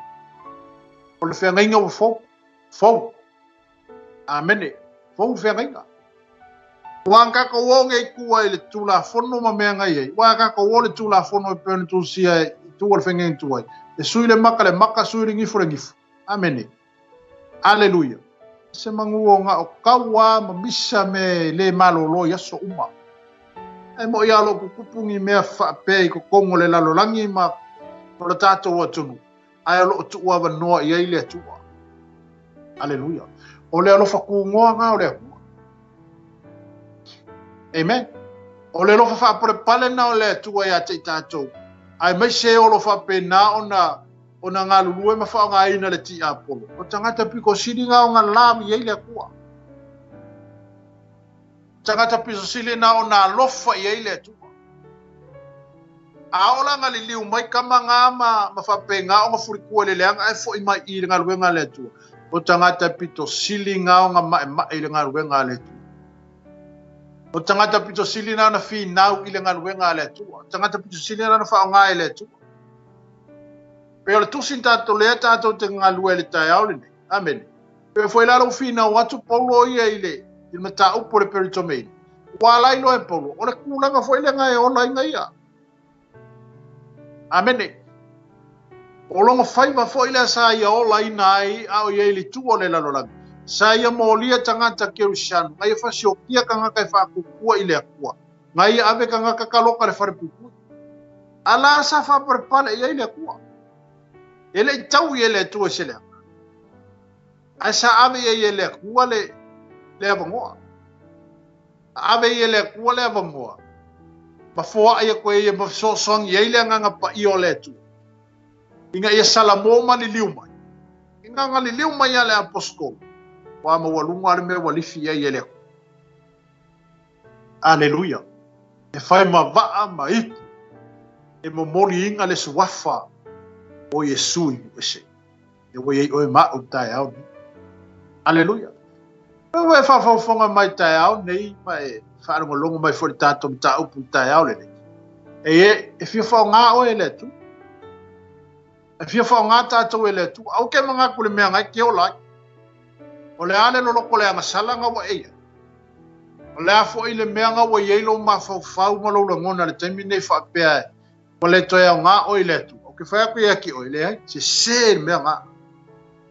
O le feagaiga ua fou, fou. Amene, fou le feagaiga. Ua na tatou o nei tua i le Tulafono ma mea na i ai. Ua tatou o le Tulafono e pei ona tusia i tua o le feagaiga tuai. E sui le maka le maka, sui le gifo le gifo. Amene. Aleluia! Se manu o na o kaua ma misa me le malolo i aso uma. Ae moʻi a o lo o tutupu ni mea faapea i totonu o le lalolagi ma o le tatou atunuu, ae o lo o tuu avanoa i ai le Atua. Aleluia! O le alofa tunoa na o le Atua. Amen. O le alofa faapalepale na o le Atua ia te i tatou, aemaise o lo o faapena ona ona galulue ma faaaogaina le tiapolo. O tagata pito sili na ona la i ai le Atua. Tagata pito sili na ona alofa i ai le Atua. A oo la na liliu mai tama na ma, ma faapena ona fulikua i le leaga ae foi mai i le galuega a le Atua. O tagata pito sili na ona maemae i le galuega a le Atua. O tagata pito sili na ona finau i le galuega a le Atua. O tagata pito sili na ona faaaoga e le Atua. Pei o le tusi na tatou lea tatou te galue ai i le taeao lenei. Amene. Pei foi la lou finau atu Paulo ia i le i le mataupu o le peritomene. Ua ala ai loa e Paulo, o le tulaga foi lea e ola ai na ia. Amene. O lona faiva foi lea sa ia olaina ai a o ia i le tua o le lalolagi. Sa ia molia tagata Kerisiano, na ia fasiokia tagata e faatuatua i le Atua, na ia ave tagata taloka i le falepuipui. A la sa faapalepale i ai le Atua. E le i tau i ai le Atua i se leaga. Ae sa ave i ai e le Atua le, le avanoa. A ave i ai e le Atua le avanoa, ma foai atu e ia ma fesoasoani i ai le agaga paia o le Atua, ina ia salamo ma liliu mai. Ina na liliu mai a le aposetolo, ua maualuga le mea ua lifi i ai e le Atua. Aleluia! E fai ma vaa ma ipu e momoliina le suafa o Iesu i Nuuese. E ua i ai oe ma au i le taeao nei. Aleluia! Pe ua e faafogafoga mai i le taeao nei ma e faalogologo mai foi i le tatou mataupu i le taeao lenei, e, e fia faaaoga oe e le Atua. E fia faaaoga tatou e le Atua. Aua ke manatu i le mea na e te ola ai. O le a le loloto le agasala na ua e i ai? O le a foi le mea na ua i ai lou mafaufau ma lou lagona i le taimi lenei faapea ua le toe aoga oe i le Atua? Ou te fai atu ia ki oe, leai, sese le mea na.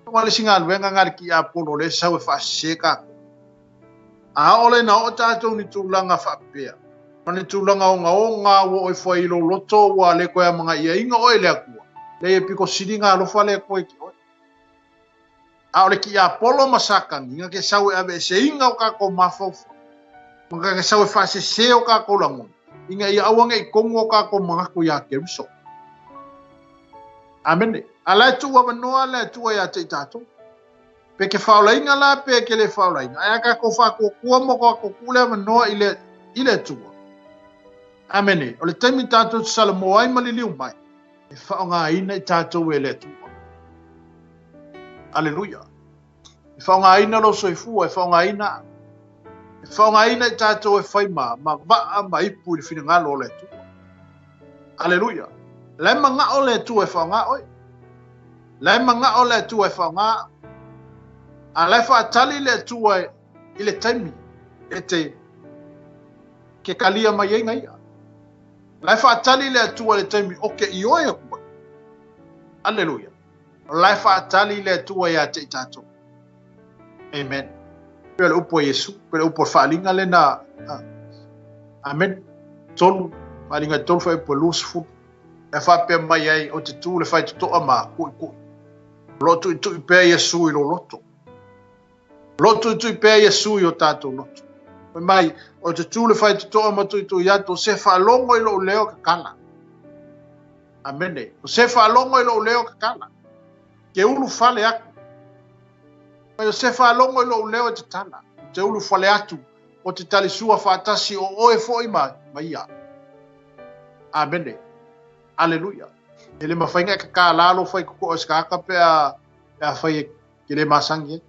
Ua le isi galuega na le tiapolo lea e sau e faasese tatou. A oo lea ina oo tatou i ni tulaga faapea, ma ni tulaga ogaoga ua oo ifo ai i lou loto ua le toe amagaiaina oe i le Atua, leai e pito sili ona alofa le Atua i te oe. A o le tiapolo ma Satani, na te sau e aveeseina o tatou mafaufau, ma na te sau e faasese o tatou lagona, ina ia aua ne i tonu o tatou manatu iā Keriso. Amene. A la e tuu avanoa le Atua iā te i tatou. Pe ke faaolaina la pe ke le faaolaina, ae a tatou faatuatua ma tatou tuu le avanoa i le, i le Atua. Amene. O le taimi tatou te salamoa ai ma liliu mai, e faaaogaina i tatou e le Atua. Aleluia. E faaaogaina lou soifua, e faaaogaina au. E faaaogaina i tatou e fai ma, ma vaa ma ipu i le finagalo o le Atua. Aleluia. La e manao le Atua e faaaoga oe. La e manao le Atua e faaaoga au. A la e faatali le Atua i le taimi e te ke kalia mai ai ia. La e faatali le Atua i le taimi o ke ioe aku ai. Aleluia. O la e faatali le Atua ia te i tatou. Amen. Pei o le upu a Iesu, pei o le upu o le faaaliga lena. Amen. Tolu, faaaliga e tolu faaiupu e 20. E faapea mai ai, o te tu le faitotoa ma kuʻikuʻi. O lo o tuitui pea Iesu i lou loto. O lo o tuitui pea Iesu i o tatou loto. Fai mai, o te tu le faitotoa ma tuitui atu, o se faalogo i lou leo kakala. Amene. O se faalogo i lou leo tatala. Ke ulu fale aku. Mai o se faalogo i lou leo e tatala. O te ulu fale atu. O te talisua faatasi o oe foi ma, ma ia. Amene. Aleluia. E le mafai ona e kakala lou faitotoa i se tagata pe a, pe a fai e ke le masani ai.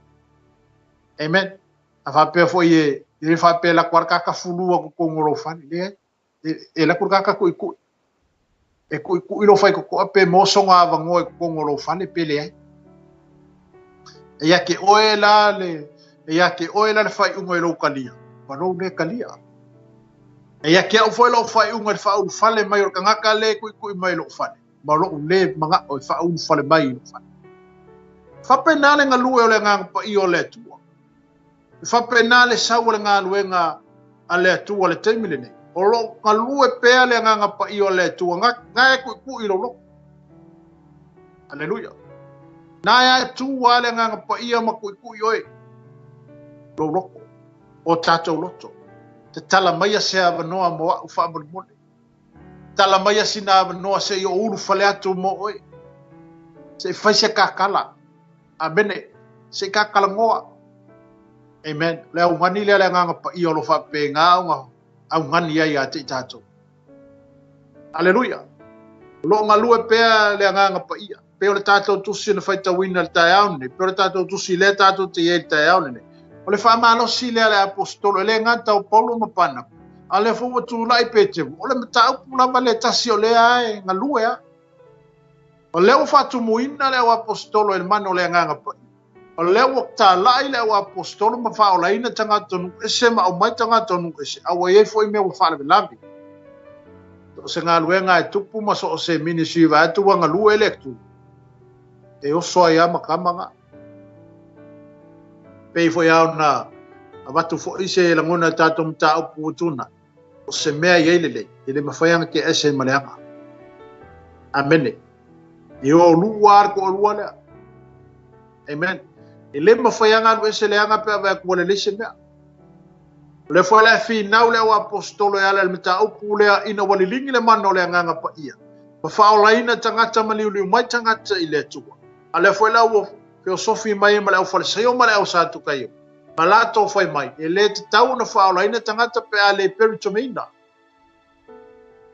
Amen. A faapea foi e, e le faapea e alu atu lava le tagata fulu atu i totonu o lou fale. Leai. E alu atu le tagata tuitui. E tuitui lou faitotoa pe maua sona avanoa i totonu o lou fale pe leai. E ia te oe la le, e ia te oe la le faaiuga i lou talia, ma lou le talia. E ia te au foi lou faaiuga i le faaulufale mai o le tagata lea e tuitui mai i lou fale, ma lou le manao e faaulufale mai i lou fale. E faapena le galue o le Agaga Paia o le Atua. E faapena le sau o le galuega a le Atua i le taimi lenei. O lo o galue pea le Agaga Paia o le Atua, na e tuitui i lou loto. Aleluia. Na e tu lava le Agaga Paia ma tuitui oe lou loto, o tatou loto. Tatala maia se avanoa mo au faamolemole. Tatala maia sina avanoa se i ou ulufale atu mo oe. Se i fai se kakala. Amene. Se i kakalagoa. Amen. O le augani lea le Agaga Paia o lo o faapena ona augani ai ia te i tatou. Aleluia. O lo o galue pea le Agaga Paia. Pei o le tatou tusi na faitauina i le taeao lenei, pei o le tatou tusi lea tatou te i ai i le taeao lenei. O le faamalosi lea a le aposetolo, e le gata o Paulo ma Panapa, a o lea foi ua tulai Peteru. O le mataupu lava lea tasi o lea e galue lava. O lea ua faatumuina le auaposetolo e le mana o le Agaga Paia. O lea ua talai le auaposetolo ma faaolaina tagata o nuu ese ma aumai tagata o nuu ese, a ua i ai foi mea ua faalavelave. So o se galuega e tupu ma so o se ministry vaeatu ua galue le Atua, e oso ai lava ma tama na. Pei foi lava ona avatu foi se lagona i le tatou mataupu ua tuanai. O se mea e i ai lelei, e le mafai ona tea ese ma leaga. Amene. E o lua lava le toalua lea. Amen. E le mafai ona alu ese leaga pe a vaai atu ua lelei se mea. O lea foi la e finau le auaposetolo e ala i le mataupu lea ina ua liligi le mana o le Agaga Paia ma faaolaina tagata ma liuliu mai tagata i le Atua. A lea foi la ua feosofi mai ai ma le Aufalesaio ma le Ausatukaio ma latou fai mai, e le tatau ona faaolaina tagata pe a le peritomeina.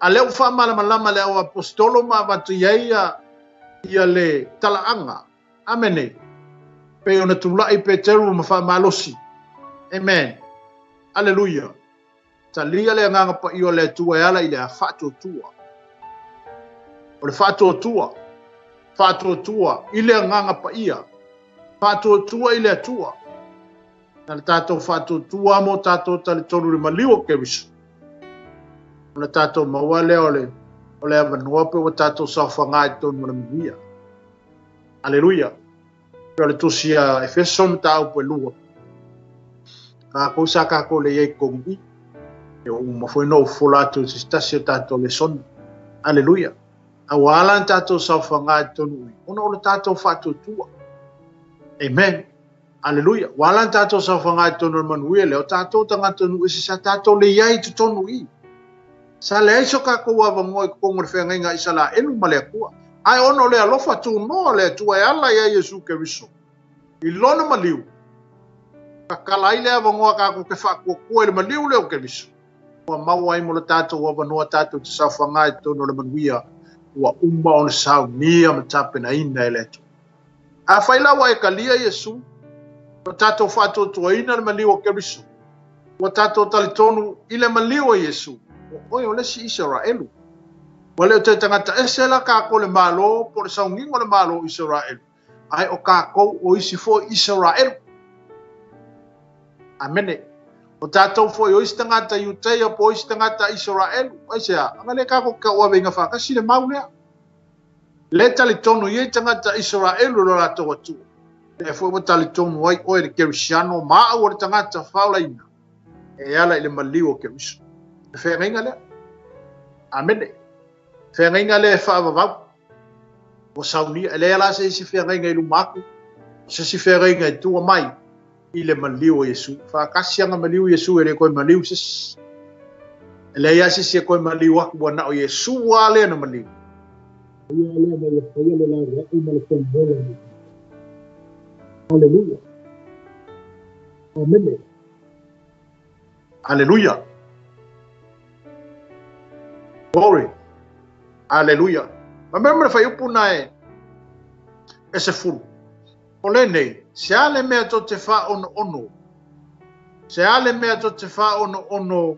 A lea ua faamalamalama le auaposetolo ma avatu i ai ia le talaaga. Amene. Pei ona tulai Peteru ma faamalosi. Amen. Aleluia. Talia le Agaga Paia o le Atua e ala i le faatuatua. O le faatuatua, faatuatua i le Agaga Paia, faatuatua i le Atua. Na le tatou faatuatua mo tatou talitonu i le maliu o Keriso. Ona tatou maua lea o le, o le avanoa pe ua tatou saofaga i totonu o le manuia. Aleluia. Pei o le tusi a Efeso mataupu e lua. Kākou sa kākou le i ai i totonu i. E uma foi ona ou fofola atu i se tasi o tatou lesona. Aleluia. A ua ala ona tatou saofaga i totonu i, ona o le tatou faatuatua. Amen. Aleluia. Ua ala ona tatou saofaga i totonu o le manuia lea, o tatou tagata nuu ese sa tatou le i ai i totonu i. Sa leai so tatou avanoa i totonu o le feagaiga a Isalaelu ma le Atua. Ae ona o le alofa tunoa o le Atua e ala ia Iesu Keriso i Lona maliu, tatala ai le avanoa tatou te faatuatua i le maliu lea o Keriso. Ua maua ai mo le tatou avanoa tatou te saofaga i totonu o le manuia ua uma ona saunia ma tapenaina e le Atua. Afai la ua e talia Iesu, ua tatou faatuatuaina le maliu o Keriso, ua tatou talitonu i le maliu o Iesu, o oe o le isi Isaraelu. Ua le o toe tagata ese la tatou i le Malo po o le sauniga o le Malo o Isaraelu, ae o tatou o isi foi Isaraelu. Amene. O tatou foi o isi tagata Iuteia po o isi tagata Isaraelu. Aisea? Ana le tatou tauaveina faatasi le mau lea. Le talitonu i ai tagata Isaraelu i lo latou Atua. Lea foi ua talitonu ai oe le Kerisiano ma au o le tagata faaolaina e ala i le maliu o Keriso. Le feagaiga lea. Amene. Feagaiga lea e faavavau. Ua saunia. E leai la se isi feagaiga i luma atu, o se isi feagaiga i tua mai i le maliu o Iesu. Faatasi ana maliu Iesu e le toe maliu se isi. E leai lava se isi e toe maliu atu ua na o Iesu lava lea na maliu. O ia lea na ia faia le lauaʻi ma le fonomola mai. Aleluia. Amene. Aleluia. Glory. Aleluia. Ma mea ma le fuaiupu na e e 10. O lenei, se a le mea tou te faaonoono, se a le mea tou te faaonoono,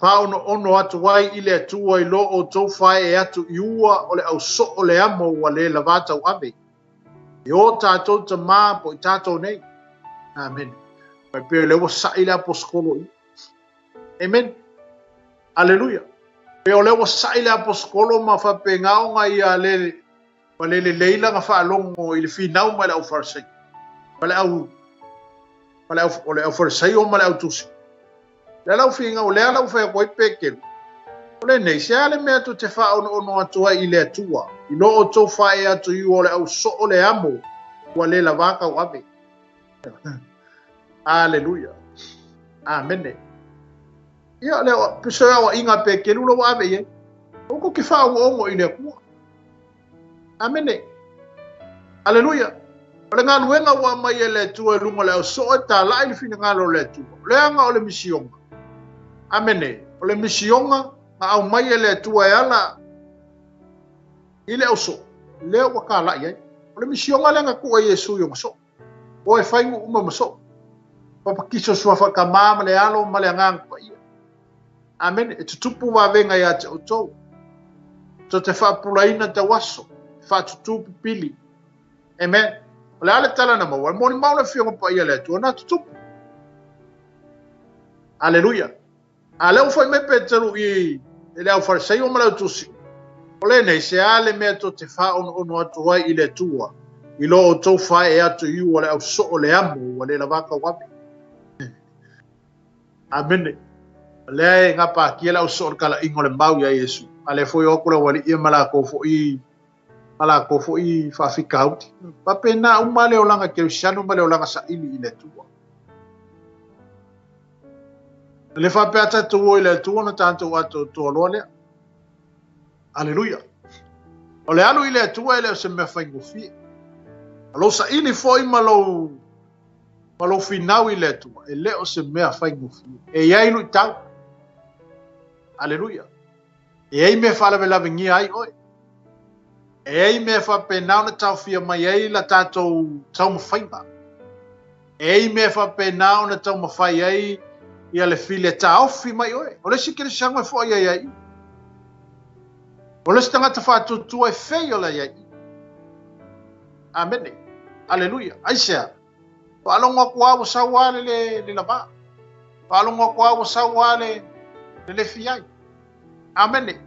faaonoono atu ai i le Atua i lo outou faaee atu i ua o le au soo le amo ua le lavā tauave, i o tatou tamā po i tatou nei. Amen. Mai pei o lea ua sa'i le aposetolo i. Amen. Aleluia. Pei o lea ua sa'i le aposetolo ma faapena ona ia le ma le lelei lana faalogo i le finau mai le au Farisai. Ma le au ma le au o le au Farisaio ma le au tusi. Lea lau finau, lea lau fai atu ai Peteru. O lenei, se a le mea tou te faaonoono atu ai i le Atua, i lo outou faaee atu i ua o le au soo le amo, ua le lavā tauave. Aleluia. Amene. Ia, lea, pisa aoaiga a Peteru la ua ave i ai. Aua tou te faaonoono i le Atua. Amene. Aleluia. O le galuega ua aumai e le Atua i luga o le au soo e talai le finagalo o le Atua. O le aga o le misioga. Amene. O le misioga na aumai e le Atua e ala i le au soo, lea ua talai ai. O le misioga lea na tuu ai Iesu i ona soo. O e fai nuu uma ma soo. Papatiso suafa Tama ma le Alo ma le Agaga Paia. Amene. E tutupu vavega ia te outou. Tou te faapulaina tauaso, faatutū pipili. Amen. O le a le tala na maua? E molimau le Afioga Paia a le Atua na tutupu. Aleluia. A lea ua fai mai Peteru i i le au Fariseio ma le au Tusi, O lenei, se a le mea tou te faaonoono atu ai i le Atua, i lo outou faaee atu i ua le au soo le amo ua le lavā tauave. Amene. O lea e gapatia le au soo i le talaiga o le mau iā Iesu, a lea foi o atu le aualii ia ma latou foi ma latou foi faafitauli. Faapena uma le olaga kerisiano ma le olaga saili i le Atua. E le faapea tatou o i le Atua ona tatou atoatoa loa lea. Aleluia. O le alu i le Atua e le o se mea faigofie. O lou saili foi ma lou ma lou finau i le Atua, e le o se mea faigofie. E i ai luitau. Aleluia. E i ai mea e faalavelavegia ai oe. E i ai mea e faapena ona taofia mai ai la tatou taumafaiga. E i ai mea e faapena ona taumafai ai ia le fili e taofi mai oe. O le isi kerisiano e foai ai ai. O le isi tagata faatuatua e fail ai ai. Amene. Aleluia. Aisea? Faalogo atu lava ua sau lava le le le lavā. Faalogo atu lava ua sau lava le le le fia ai. Amene.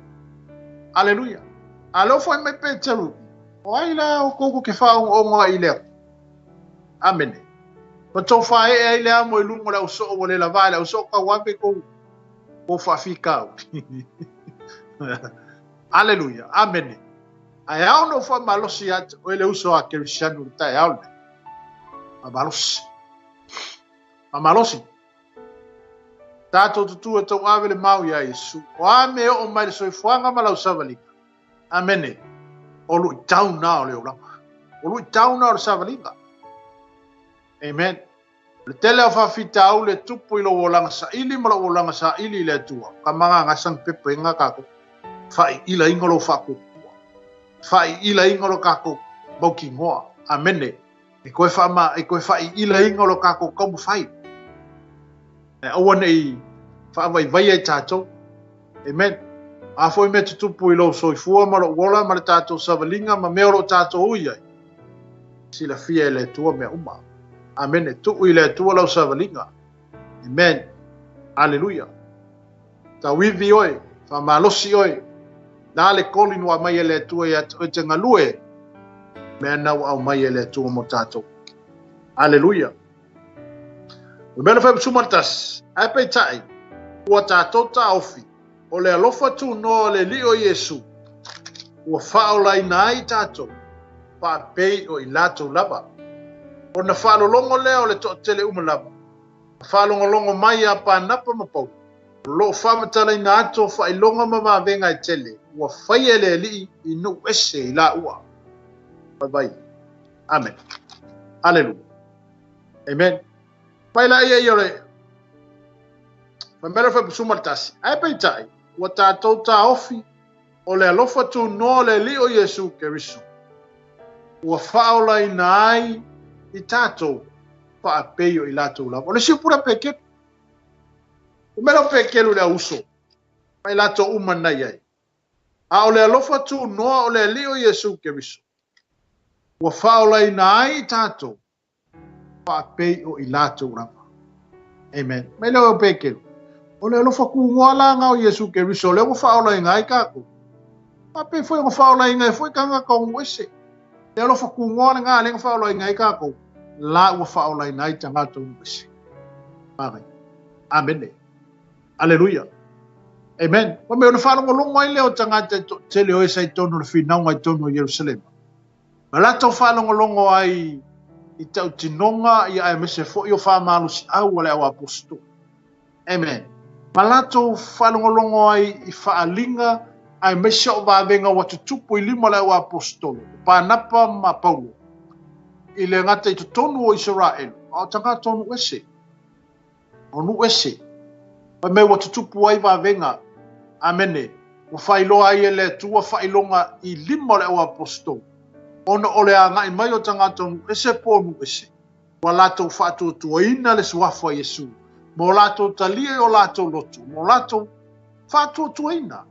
Aleluia. A lea ua foi mai Peteru, o ai la outou tou te faaogo'ogo ai i le Atua? Amene. Ma tou faaee ai le amo i luga o le au soo ua le lavā, le au soo tauave kou kou faafitauli. Aleluia. Amene. Ae ao ona ou faamalosi ia te oe le uso a Kerisiano i le taeao lenei. Faamalosi. Faamalosi. Tatou tutū e tauave le mau iā Iesu. O a mea e oo mai le soifuaga ma lau savaliga? Amene. O luitau na o le olaga. O luitau na o le savaliga. Amen. O le tele o faafitauli e tupu i lou olaga saili ma lou olaga saili i le Atua, ka magaga sang pepa inga kākou. Faaiilaina lou faatuatua. Faaiilaina lo kākou mautinoa. Amene. E koe whaama, e koe faaiilaina lo kākou taumafai. E aua nei whaavaivai ai tātou. Amen. A foi mea tutupu i lou soifua ma lou ola ma le tātou savaliga ma mea o loo tātou ui ai. Silafia e le Atua mea uma. Amene. Tuu i le Atua lau savaliga. Amen. Aleluia. Tauivi oe, faamalosi oe. La le calling ua aumai e le Atua ia te oe te galue. Mea na ua aumai e le Atua mo tātou. Aleluia. O le mea na fai ma tasi, ae peitai, ua tātou taofi, o le alofa tunoa o le Alii o Iesu, ua faaolaina ai tātou, faapei o i latou lava. Ona faalologo lea o le toatele uma lava, na faalogologo mai ia Panapa ma Paulo, o loo faamatalaina atu o faailoga ma vavega e tele ua faia e le Alii i nuu ese i laua. Vai. Amen. Aleluia. Amen. Mai la ia ia o le Fai mai le fai le tasi. Ae peitai, ua tātou taofi o le alofa tunoa o le Alii o Iesu Keriso. Ua faaolaina ai i tātou faapei o i latou lava. O le isi upu lea Pekelu. O mea lea o Pekelu le auso. Mai latou uma na i ai. A o le alofa tunoa o le Alii o Iesu Keriso. Ua faaolaina ai i tātou faapei o i latou lava. Amen. Mai lea o Pekelu. O le alofa kugoa la nga o Iesu Keriso lea ua faaolaina ai kākou. Faapei foi ona faaolaina ai foi tagata o nuu ese. Le alofa kugoa lena lea na faaolaina ai kākou. La ua faaolaina ai tagata o nuu ese. Amen. Amene. Aleluia. Amen. Wa me ona faalogologo ai lea o tagata e toatele o esa i tonu o le finauga i tonu o Ierusalema. Ma latou faalogologo ai i tautinoga ia aemaise foi o faamalosiau a le au aposetolo. Amen. Ma latou faalogologo ai i faaaliga aemaise o vavega ua tutupu i lima o le au aposetolo, o Panapa ma Paulo, i le gata i totonu o Isaraelu, a o tagata o nuu ese. O nuu ese. Fai mai ua tutupu ai vavega. Amene. Ua faailoa ai e le Atua faailoga i lima o le au aposetolo, ona o le agai mai o tagata o nuu ese po o nuu ese, ua latou faatuatuaina le suafa o Iesu, ma o latou talia i o latou loto, ma o latou faatuatuaina.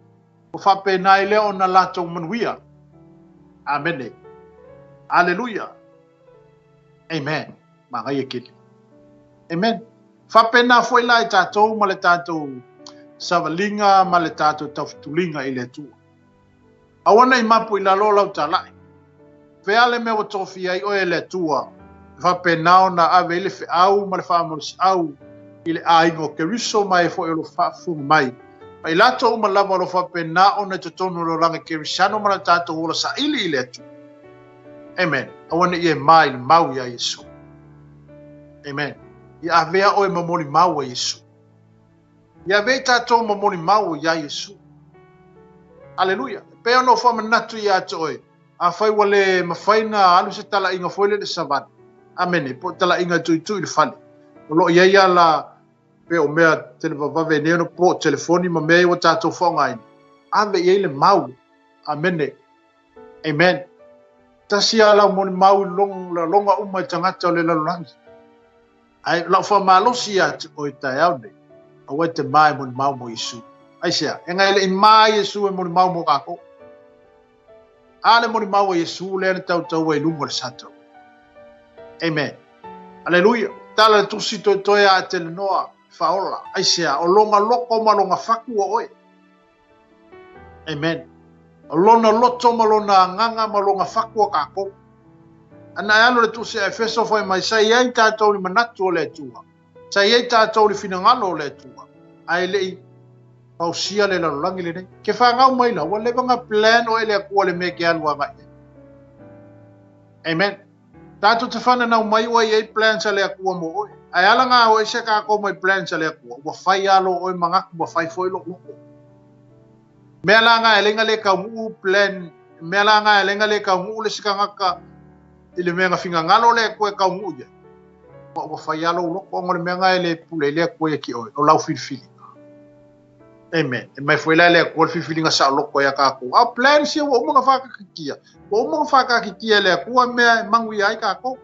Ua faapena ai lea ona latou manuia. Amene. Aleluia. Amen. Magaia tele. Amen. Faapena foi la i tātou ma le tātou savaliga ma le tātou taufetuliga i le Atua. Aua nei mapu i lalo o lau talai. Fea le mea ua tofia ai oe e le Atua, e faapena ona ave ai le feau ma le faamalosiau i le aiga o Keriso ma e foi o lo o faafofoga mai. Ma i latou uma lava o lo o faapena ona i totonu o le olaga Kerisiano ma le tatou ola saili i le Atua. Amen. Aua ne i e ma i le mau iā Iesu. Amen. Ia avea oe ma molimau a Iesu. Ia avea i tatou ma molimau iā Iesu. Aleluia. E pei ona ou faamanatu ia te oe, afai ua le mafai na alu se talaiga foi lele savali. Amene. Po o talaiga e tuitui i le fale. O lo o i ai ala pe o mea televavave nei ona po o telefoni ma mea ia ua tatou faaaogaina. Ave i ai le mau. Amene. Amen. Tasi lava lau molimau i laloga uma i tagata o le lalolagi. Ae lau faamalosi ia te oe i taeao nei, aua e te ma e molimau mo Iesu. Aisea? E nga e le i ma Iesu e molimau mo kākou. A le molimau a Iesu lea na tautaua i luga o le satau. Amen. Aleluia. Tala le tusi toetoe a te le noa whaola. Aisea? O longa loko ma longa whaku o oe. Amen. O lona loto ma lona agaga ma lona fatu o kākou. Ana e alu le tusi a Efeso fai mai, sa i ai tātou le manatu o le Atua. Sa i ai tātou le finagalo o le Atua. Ae le i fausia le lalolagi lenei. Ke whangau mai la, ua leva nga plan o e le Atua le mea ke alu agai ai. Amen. Tātou te whananau mai ua i ai plans a le Atua mo oe. Ae ala ngā o ese kākou mai plans a le Atua, ua whai alo oe manatu, ua whai foi lo loko. Mea la ngā e lenga le kaunuu plan, mea la ngā e lenga le kaunuu le sikangaka i le mea nga fingangalo le Atua e kaunuu ia. Ua fai lava lou loto ona o le mea lena e le pule ai le Atua ia te oe, o lau filifiliga. Amen. E mai foi la e le Atua le filifiliga saoloto ia tatou. A o plans ia ua uma ona whakatitia. Ua uma ona whakatitia e le Atua mea e manuia ai tatou.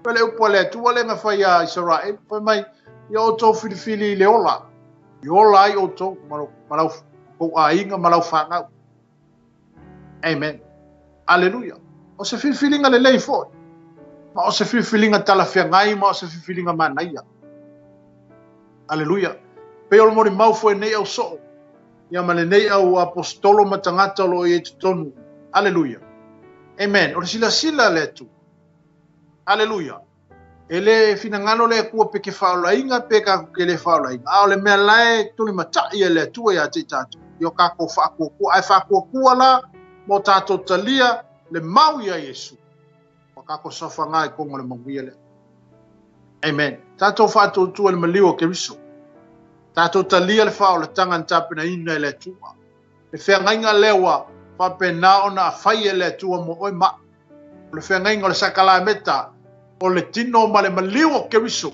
Pei o le upu a le Atua lea na fai ia Isaraelu, fai mai, ia outou filifili i le ola, i ola ai outou ma lau tou aiga ma lau fanau. Amen. Aleluia. O se filifiliga lelei foi. Ma o se filifiliga talafeagai ma o se filifiliga manaia. Aleluia. Pei o le molimau foi nei au soo. Ia ma lenei au aposetolo ma tagata o lo o i ai totonu. Aleluia. Amen. O le silasila a le Atua. Aleluia. E le finagalo le Atua pe ke faaolaina pe tatou te le faaolaina, a o le mea la e tulimatai e le Atua ia te i tatou, i o tatou faatuatua. Ae faatuatua la ma o tatou talia le mau ia Iesu, ua tatou saofaga i totonu o le manuia lea. Amen. Tatou faatuatua i le maliu o Keriso. Tatou talia le faaolataga na tapenaina e le Atua. Le feagaiga lea ua faapena ona fai e le Atua mo oe ma au. O le feagaiga o le sakalameta o le tino ma le maliu o Keriso,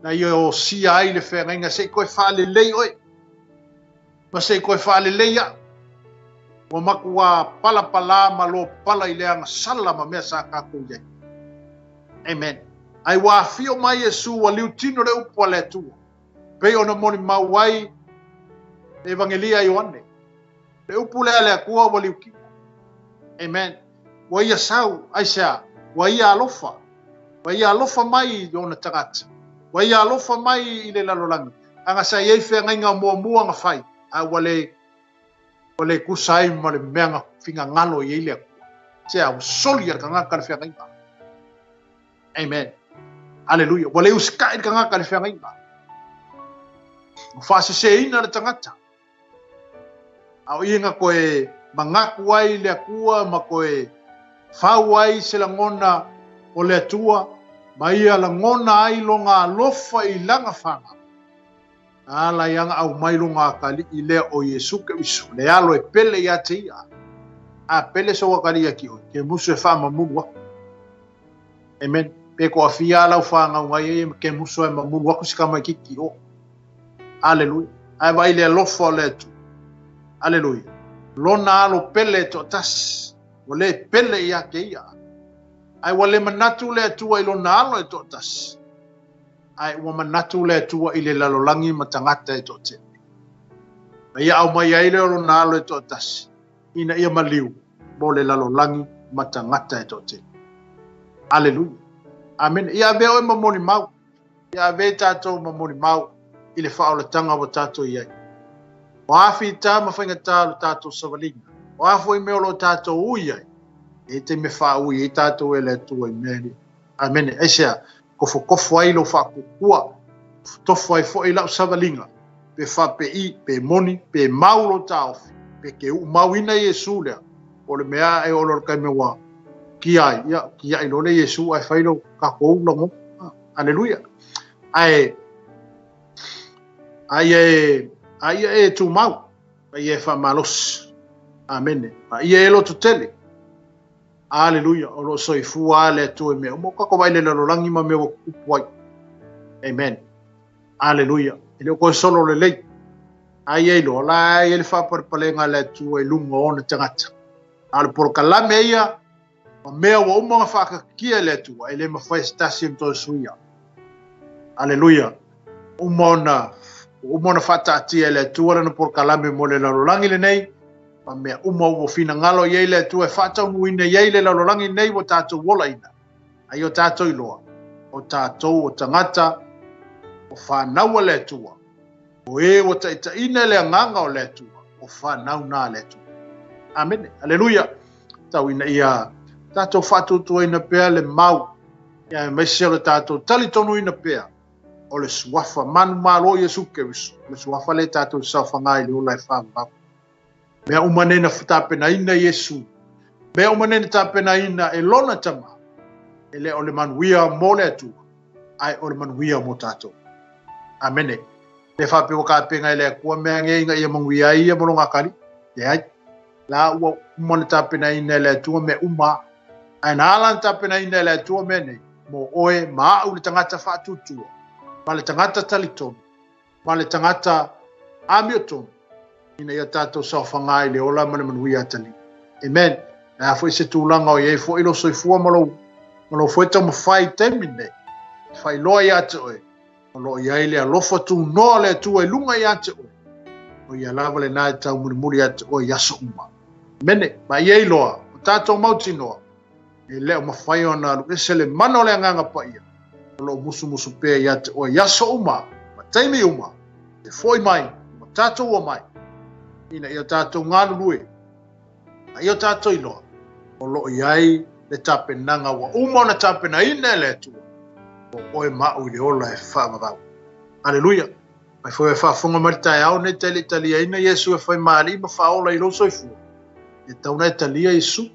na ia osia ai le feagaiga se i toe faalelei oe, ma se i toe faalelei au. Ua matua palapalā ma lopala i le agasala ma mea sa tatou i ai. Amen. Ai ua afio mai Iesu ua liutino le upu a le Atua, pei ona molimau ai le Evangelia a Ioane. Le upu lea a le Atua ua liutino. Amen. Ua ia sau, aisea? Ua ia alofa. Ua ia alofa mai i ona tagata. Ua ia alofa mai i le lalolagi. Aga sa i ai feagaiga muamua na fai, a ua le, ua le tusa ai ma le mea na finagalo i ai le Atua. Sea, ua soli e le tagata le feagaiga. Amen. Aleluia. Ua le usikai le tagata i le feagaiga. Ua faaseseina le tagata. A o ia na toe manatu ai le Atua ma toe fau ai se lagona o le Atua, ma ia lagona ai lona alofa i lana fanau, na ala ai ana aumai lona atalii lea o Iesu Keriso, le alo e pele ia te ia. A pele sou atalii ia te oe, ke musu e faamamulu aku. Amen. Pe toafia a lau fanau nai ai ke musu e mamulu aku si tamaititi o. Aleluia. Ae vaai le alofa o le Atua. Aleluia. Lona alo pele e toatasi. Ua le pele ia te ia. Ae ua le manatu le Atua i lona alo e toatasi. Ae ua manatu le Atua i le lalolagi ma tagata e toatele. Ma ia aumai ai lea o lona alo e toatasi. Ina ia maliu mo le lalolagi ma tagata e toatele. Aleluia. Amene. Ia avea oe ma molimau. Ia avea i tatou ma molimau i le faaolataga ua tatou i ai. O a fita ma faigata o le tatou savaliga, o a foi mea o lo o tatou ui ai, e i ai taimi e faaui ai tatou e le Atua i mea nei. Amene. Aisea? Tofotofo ai lou faatuatua, tofotofo ai foi lau savaliga, pe faapei, pe moni, pe mau lou taofi, pe ke uumauina Iesu lea, po o le mea e oo loa i le taimi ua kia ai, ia, kiaʻi loa le Iesu ae fai lo tatou lagona. Aleluia. Ae, a ia e, a ia e tumau, a ia e faamalosi. Amene. A ia e lototele. Aleluia. O lo o soifua lava le Atua i mea uma. Ua tatou vaai i le lalolagi ma mea ua tutupu ai. Amen. Aleluia. E le o toe solo lelei. A ia iloa, la e i ai le faapalepalega a le Atua i luga o ona tagata. A o le polokalame ia, ma mea ua uma ona faakatitia e le Atua, e le mafai e se tasi ona toe suia. Aleluia. Uma ona, ua uma ona faataatia e le Atua lana polokalame mo le lalolagi lenei, ma mea uma ua finagalo i ai le Atua e faataunuuina i ai le lalolagi lenei ua tatou olaina, a ia o tatou iloa, o tatou o tagata o fanau a le Atua, o e ua taitaiina e le Agaga o le Atua, o fanau na a le Atua. Amene. Aleluia. Tau ina ia tatou faatuatuaina pea le mau, ia aemaise o le tatou talitonuina pea o le suafa manumalo Iesu Keriso, o le suafa lea tatou te saofaga i le ola e faavavau. Mea uma nei na tapenaina Iesu, mea uma nei na tapenaina e lona Tama, e le o le manuia mo le Atua, ae o le manuia mo tatou. Amene. Le faapea ua tapena e le Atua mea nei ina ia manuia ai ia ma lona atalii. Leai. La ua uma ona tapenaina e le Atua mea uma. Ae na ala ona tapenaina e le Atua mea nei, mo oe ma a'u le tagata faatuatua, ma le tagata talitonu, ma le tagata amiotonu, ina ia tatou saofaga i le ola ma le manuia atalii. Amen. Le a foi se tulaga o i ai foi lou soifua ma lou, ma lou foi taumafai i taimi nei, e faailoa ia te oe, o lo o i ai le alofa tunoa o le Atua i luga ia te oe, o ia lava lena e taumulimuli ia te oe i aso uma. Amene. Ma ia iloa, o tatou mautinoa, e le o mafai ona alu ese le mana o le Agaga Paia, o lo o musumusu pea ia te oe i aso uma ma taimi uma, e foi mai ua tatou omai, ina ia tatou galulue, a ia tatou iloa, o lo o i ai le tapenaga ua uma ona tapenaina e le Atua, o oe ma au i le ola e faavavau. Aleluia! Mai foi e faafofoga mai le taeao nei e le i taliaina Iesu e fai ma Alii ma Faaola i lou soifua, e tatau ona e talia Iesu.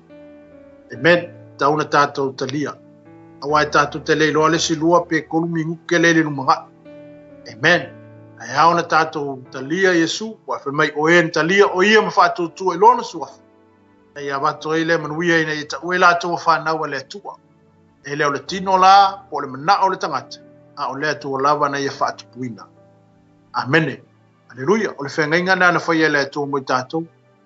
Amen. E tatau ona tatou talia. Aua e tatou te le iloa le isi 2 pe 3 minute lea i le lumanai. Amen. Ae ao ona tatou talia Iesu, ua fai mai o e na talia o ia ma faatuatua i lona suafa. Ina ia avatu ai lea manuia ina ia taua i latou ua fanau a le Atua. E le o le tino la po o le manao o le tagata, a o le Atua lava na ia faatupuina. Amene. Aleluia. O le feagaiga lena na faia e le Atua mo i tatou.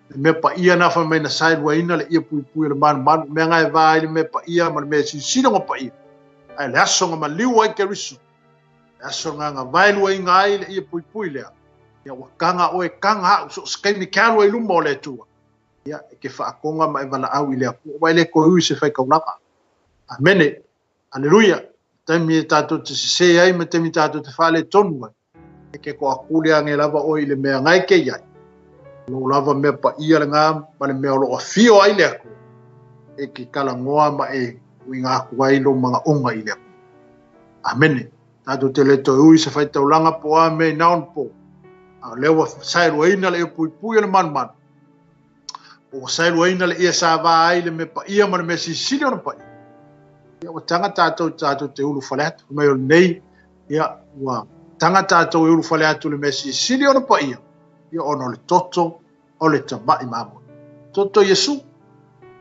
Le mea paia na fai mai na saeluaina le ie puipui o le malumalu, mea nga e va ai le mea paia ma le mea e silasila ua paia. Ae le aso na maliu ai Keriso, le aso na gavaeluaina ai le ie puipui lea, ia ua taga oe, taga au, so o se taimi e te alu ai i luma o le Atua, ia, e te faakoga ma e valaau i le Atua, aua e le toe ui se faitaulaga. Amene. Aleluia. Taimi e tatou te sesē ai ma taimi tatou te faaletonu ai, e ke toakuli ane lava oe i le mea na e te i ai. O lou lava mea paia lena ma le mea o lo o afio ai le Atua, e te talanoa ma e uiga atu ai lou manaoga i le Atua. Amene. Tatou te le toe ui se faitaulaga po o a mea inā ona po, a o lea ua saeluaina le iepuipui o le malumalu, ua saeluaina le ie sa va ai le mea paia ma le mea silisili ona paia. Ia, ua taga tatou tatou te ulufale atu. Fai mai o lenei, ia, ua taga tatou e ulufale atu le mea silisili ona paia, ia, ona o le toto o le tamai mamoe. Toto Iesu.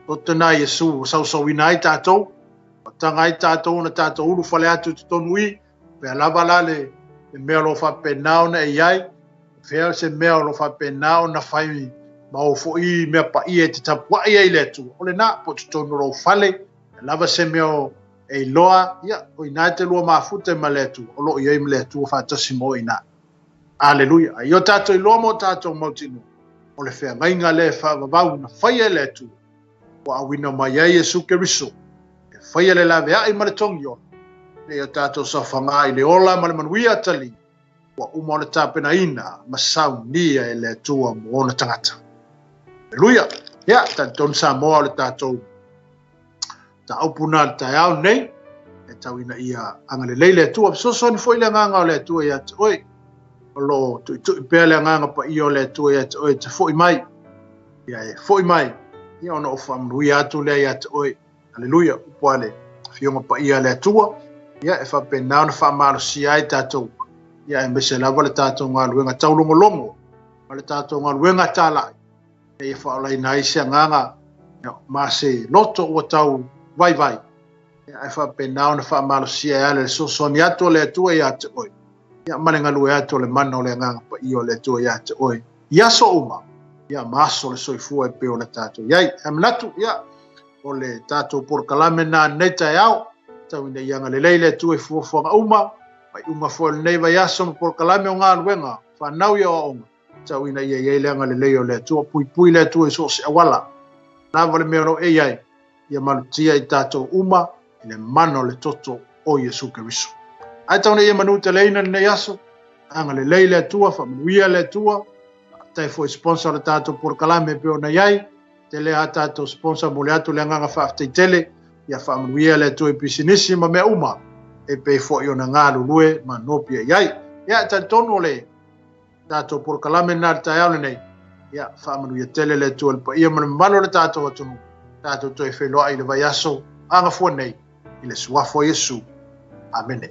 Toto na Iesu ua sausauina ai tatou, ua taga ai tatou ona tatou ulufale atu i totonu i, pea lava la le mea o lo o faapena ona e i ai, fea se mea o lo o faapena ona fai ma o foi mea paia e te tapuai ai i le Atua. O lena, po o totonu o lou fale, lava se mea o e iloa, ia, o ina e te lua mafuta ma le Atua, o lo o i ai ma le Atua faatasi ma oe i ina. Aleluia. A ia o tatou iloa ma o tatou mautinoa, o le feagaiga lea e faavavau na faia e le Atua, ua auina mai ai Iesu Keriso, e faia le laveai ma le togi ola, ina ia tatou saofaga i le ola ma le manuia atalii, ua uma ona tapenaina ma saunia e le Atua mo ona tagata. Aleluia! Ia, talitonu Samoa o le tatou mataupu na le taeao nei, e tau ina ia agalelei le Atua. Fesoasoani foi le agaga o le Atua ia te oe. O lo o tuitui pea le agaga paia o le Atua ia te oe e te foi mai. Ia e foi mai, ia ona ou faamanuia atu lea ia te oe. Aleluia, upu a le Afioga Paia a le Atua, ia e faapena ona faamalosia ai tatou, ia aemaise lava le tatou galuega taulogologo ma le tatou galuega talai, ina ia faaolaina ai se agaga ma se loto ua tau vaivai, ia ae faapena ona faamalosia e ala i le fesoasoani atu a le Atua ia te oe, ia ma le galue atu o le mana o le Agaga Paia o le Atua ia te oe i aso uma, ia ma aso o le soifua e pei ona tatou i ai. Ae manatu, ia, o le tatou polokalame lena i lenei taeao, tau ina ia agalelei le Atua i fuafuaga uma, faaiuga foi o lenei vaiaso ma polokalame o galuega, fanau i aoaoga, tau ina ia i ai le agalelei o le Atua, puipui le Atua i so o se auala, lava le mea o lo o e i ai, ia malutia i tatou uma i le mana o le toto o Iesu Keriso. Ae tau ina ia manuteleina lenei aso, agalelei le Atua, faamanuia le Atua, faafetai foi i sponsor o le tatou polokalame e pei ona i ai, tele a tatou sponsor, momoli atu le agaga faafetai tele, ia faamanuia le Atua i pisinisi ma mea uma e pei foi ona galulue ma nopia i ai. Ia, e talitonu o le tatou polokalame lena i le taeao lenei, ia faamanuia tele le Atua i le paia ma le mamalu o le tatou atunuu, tatou toe feiloai i le vaiaso agafua nei i le suafa o Iesu. Amene.